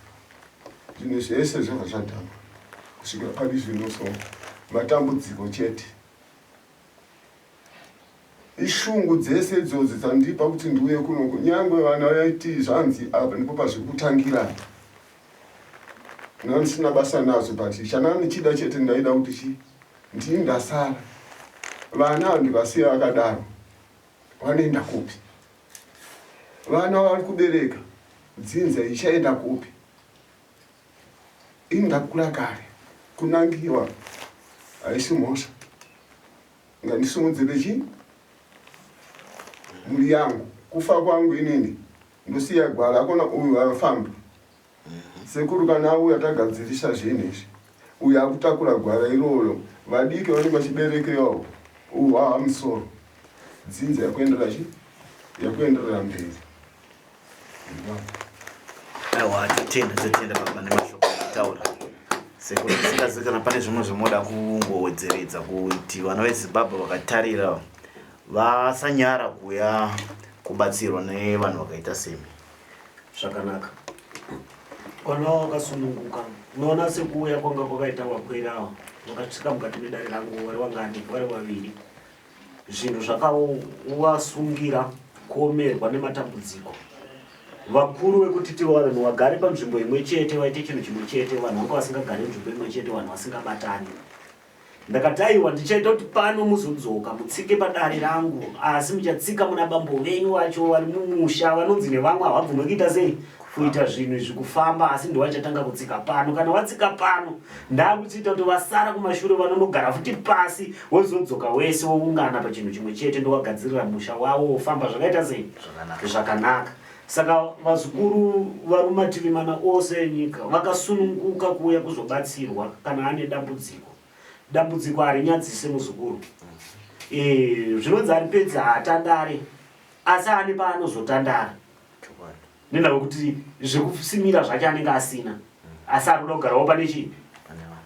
Zvinhu zvese zvabva zvadhakwa kusvikira pari zvino so matambudziko chete. Ishungu dzese idzodzi dzandipa kuti ndiuye kuno kunyangwe vana vaiti zvanzi apa ndipo pazviri kutangira apa ndandisina basa nazvo but chananga ndichida chete ndaida kuti chi ndini ndasara vana ava ndikasiya vakadaro vanoenda kupi vana vari kubereka dzinza ichaenda kupi ini ndakura kare kunangiwa haisi mhosva Ngandisimudzire chi mhuri yangu kufa kwangu inini ndosiya gwara akona uyu afambi sekuru kana auya tagadzirisa zvinhu izvi uyu akutakura gwara iroro vadiki vanenge vachiberekewawo uyu haa musoro dzinza yakuenderera chi yakuenderera mberi Aiwa totenda totenda baba nemashoko ataura. Sekuru tisingazivi kana pane zvimwe zvamoda kungowedzeredza kuti vana veZimbabwe vakatarira vasanyara kuuya kubatsirwa nevanhu vakaita semi. Zvakanaka. Kana wakasununguka unoona sekuuya kwanga kwakaita vakwera ava vakasvika mukati medare rangu vari vangani vari vaviri. Zvinhu zvakavasungira kuomerwa nematambudziko. Vakuru vekuti ti vanhu vagare panzvimbo imwe chete vaite chinhu chimwe chete, vanhu vanga vasingagare nzvimbo imwe chete, vanhu vasingabatani. Ndakati aiwa ndichaita kuti pano muzodzoka mutsike padare rangu asi muchatsika muna bambo venyu vacho vari mumusha vanonzi nevamwe havabvume kuita sei kuita zvinhu izvi kufamba asi ndovachatanga kutsika pano kana vatsika pano ndakuchiita kuti vasara kumashure vanonogara futi pasi wozodzoka wese woungana pachinhu chimwe chete ndowagadzirira musha wavo wofamba zvakaita sei zvakanaka saka vazukuru vari mumativi mana ose enyika vakasununguka kuuya kuzobatsirwa kana ane dambudziko dambudziko harinyadzise muzukuru e, zvinonzi aripedzi haatandare asi ane paanozotandara nenhau yekuti zvekusimira zvacho anenge asina asi ari kuda kugarawo pane chii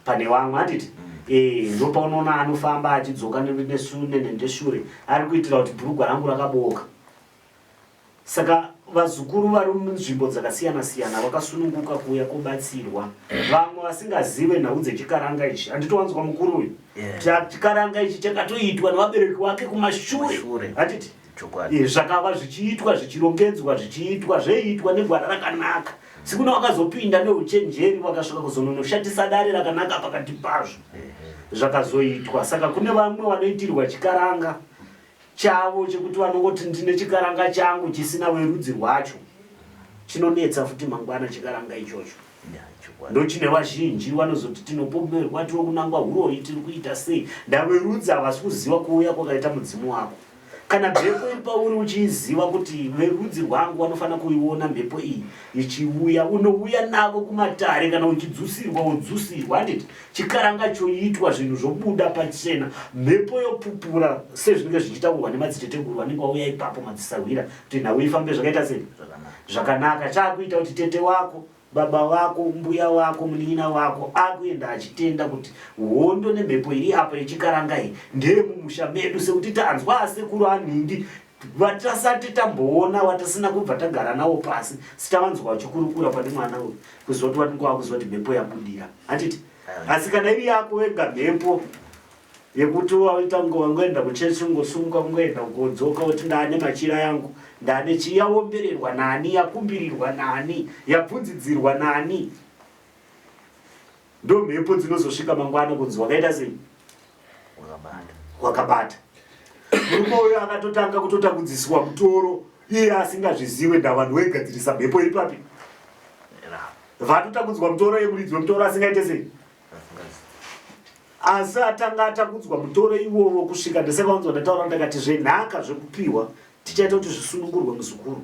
pane vamwe handiti mm. eh, ndopaunoona anofamba achidzoka nenendeshure ari kuitira kuti bhurugwa rangu rakabooka saka vazukuru vari munzvimbo dzakasiyana siyana vakasununguka kuuya kobatsirwa vamwe vasingazive nhau dzechikaranga ichi handitowanzwa mukuru uyu chikaranga ichi chakatoitwa nevabereki wake kumashure handiti Chokwadi. Zvakava zvichiitwa zvichirongedzwa zvichiitwa zveiitwa negwara rakanaka. Sikuna wakazopinda neuchenjeri wakasvika kuzononoshatisa dare rakanaka pakati pazvo. Zvakazoitwa. Saka kune vamwe vanoitirwa chikaranga chavo chekuti vanongoti ndine chikaranga changu chisina werudzi rwacho. Chinonetsa futi mangwana chikaranga ichocho. Ndochine vazhinji vanozoti tinopomerwa tiri kunangwa huroyi tiri kuita sei. Ndaverudzi havasi kuziva kuuya kwakaita mudzimu wako. Kana mhepo iri pauri uchiiziva kuti verudzi rwangu vanofanira kuiona mhepo iyi ichiuya, unouya navo kumatare kana uchidzusirwa wodzusirwa, handiti? Chikaranga choitwa, zvinhu zvobuda pachena, mhepo yopupura sezvinenge zvichitaurwa nemadziteteguru vanenge vauya ipapo, madzisahwira, kuti nhau ifambe zvakaita sei? Zvakanaka. Chaakuita kuti tete wako Baba vako, mbuya vako, munin'ina wako akuenda achitenda kuti hondo nemhepo iri apa yechikaranga iyi ndeyemumusha medu sekuti tanzwa asekuru anhingi vatasati tamboona vatasina kubva tagara navo pasi sitavanzwa vachikurukura pane mwana uyu kuzoti vanenge vakuziva kuti mhepo yabudira handiti asi kana iri yako wega mhepo yekuti waita kunge wangoenda kuchechi ungosumuka kungoenda ukodzoka woti ndaane machira yangu ndaane chii yaombererwa nani yakumbirirwa nani yabvunzidzirwa nani ndo mhepo dzinozosvika mangwana kunzi wakaita sei wakabata murume uyo akatotanga kutotakudziswa mutoro iye asingazviziwe ndavanhu waigadzirisa mhepo iri papi vatotakudzwa mutoro yemuridzi wemutoro asingaite sei Asi atanga atakudzwa mutoro iwowo kusvika ndesakaunzwa ndataura ndakati zvenhaka zvekupiwa tichaita kuti zvisunungurwe muzukuru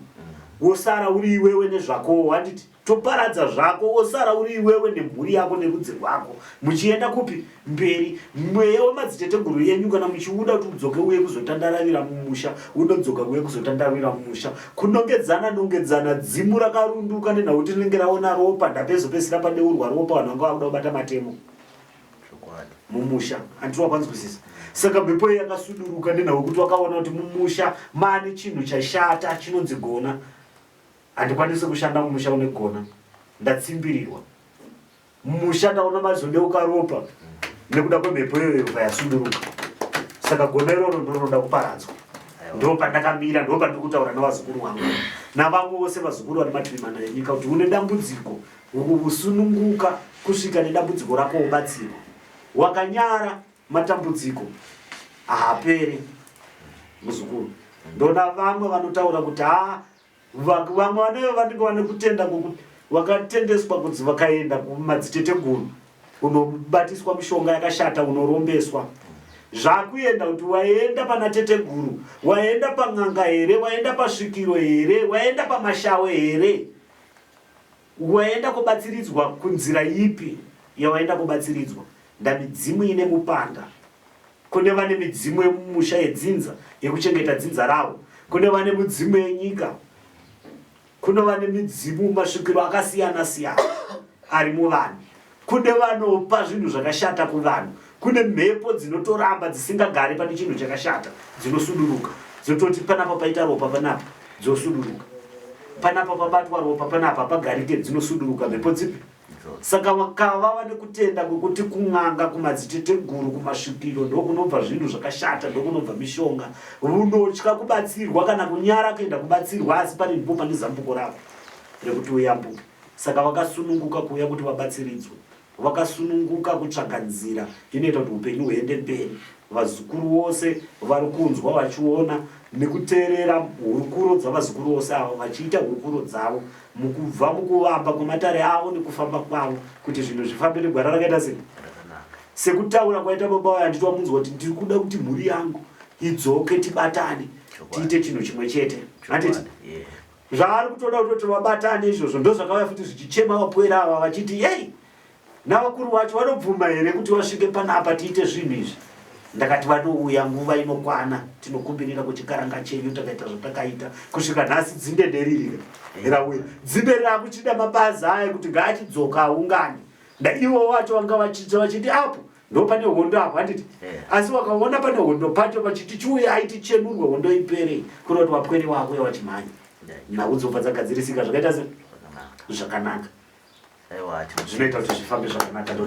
wosara uri iwewe nezvakowo handiti toparadza zvako wosara uri iwewe nemhuri yako nerudzi rwako muchienda kupi mberi mweya wemadziteteguru enyu kana muchiuda kuti udzoke uye kuzotandaravira mumusha unodzoka uye kuzotandaravira mumusha kunongedzana nongedzana dzimu rakarunduka nenhau kuti rinenge raona ropa ndapezopedzisira padeurwa ropa vanhu vanga vakuda kubata matemo mumusha anditi wakwanzwisisa saka mhepo iyi yakasuduruka nenhau yekuti wakaona kuti mumusha maane chinhu chashata chinonzi gona handikwanisi kushanda mumusha une gona ndatsimbirirwa mumusha ndaona mazodeuka ropa nekuda kwemhepo iyoyo yasuduruka saka gona iroro ndoroda kuparadzwa ndo pandakamira ndo pandiri kutaura nevazukuru vangu navamwe vose vazukuru vari mativi mana enyika kuti une dambudziko Usununguka kusvika nedambudziko rako wobatsirwa. Wakanyara matambudziko ahapere muzukuru. Ndona vamwe vanotaura kuti haa vamwe vanenge vanenge vane kutenda kwokuti vakatendeswa kunzi vakaenda kumadziteteguru unobatiswa mishonga yakashata unorombeswa zvakuenda kuti waenda pana teteguru waenda pan'anga here waenda pasvikiro here waenda pamashawe here Waenda kobatsiridzwa kunzira ipi yawaenda kobatsiridzwa? Ndamidzimu ine mupanda. Kune vane midzimu yemumusha yedzinza yekuchengeta dzinza ravo. Kune vane mudzimu yenyika. Kune vane midzimu masvikiro akasiyana siyana ari muvanhu. Kune vanopa zvinhu zvakashata kuvanhu. Kune mhepo dzinotoramba dzisingagari pane chinhu chakashata dzinosuduruka dzototi panapa paita ropa panapa dzosuduruka panapa pabatwa ropa panapa pagarike dzinosuduruka mhepo dzipi? Saka vakava vane kutenda kwekuti kun'anga, kumadziteteguru, kumasvikiro ndokunobva zvinhu zvakashata, ndokunobva mishonga. Unotya kubatsirwa kana kunyara kuenda kubatsirwa asi pane ndipo pane zambuko rako rekuti uyambuke. Saka vakasununguka kuuya kuti vabatsiridzwe. Vakasununguka kutsvaga nzira inoita kuti upenyu huende mberi. Vazukuru vose vari kunzwa vachiona nekuteerera hurukuro dzavazukuru vose ava vachiita hurukuro dzavo mukubva mukuvamba kwematare avo nekufamba kwavo kuti zvinhu zvifambe negwara rakaita sei sekutaura kwaita baba vayo handiti wamunzwa kuti ndiri kuda kuti mhuri yangu idzoke tibatane tiite chinhu chimwe chete handiti zvaari kutoda kutoti vabatane izvozvo ndozvakauya futi zvichichema vapwera ava vachiti yei navakuru vacho vanobvuma here kuti vasvike panapa tiite zvinhu izvi ndakati vanouya nguva inokwana tinokumbirira kuchikaranga chenyu takaita zvatakaita kusvika nhasi dzinde nderirika rauya dzinde rakuchida mabazi aya kuti ngaachidzoka aungane ndaivo wacho vanga vachiti vachiti apo ndo pane hondo apo handiti asi wakaona pane hondo pacho vachiti chiuya aiti chenurwe hondo ipere kureva kuti vapwere wakuya vachimhanya nhau dzobva dzagadzirisika zvakaita se zvakanaka zvinoita kuti zvifambe zvakanaka ndo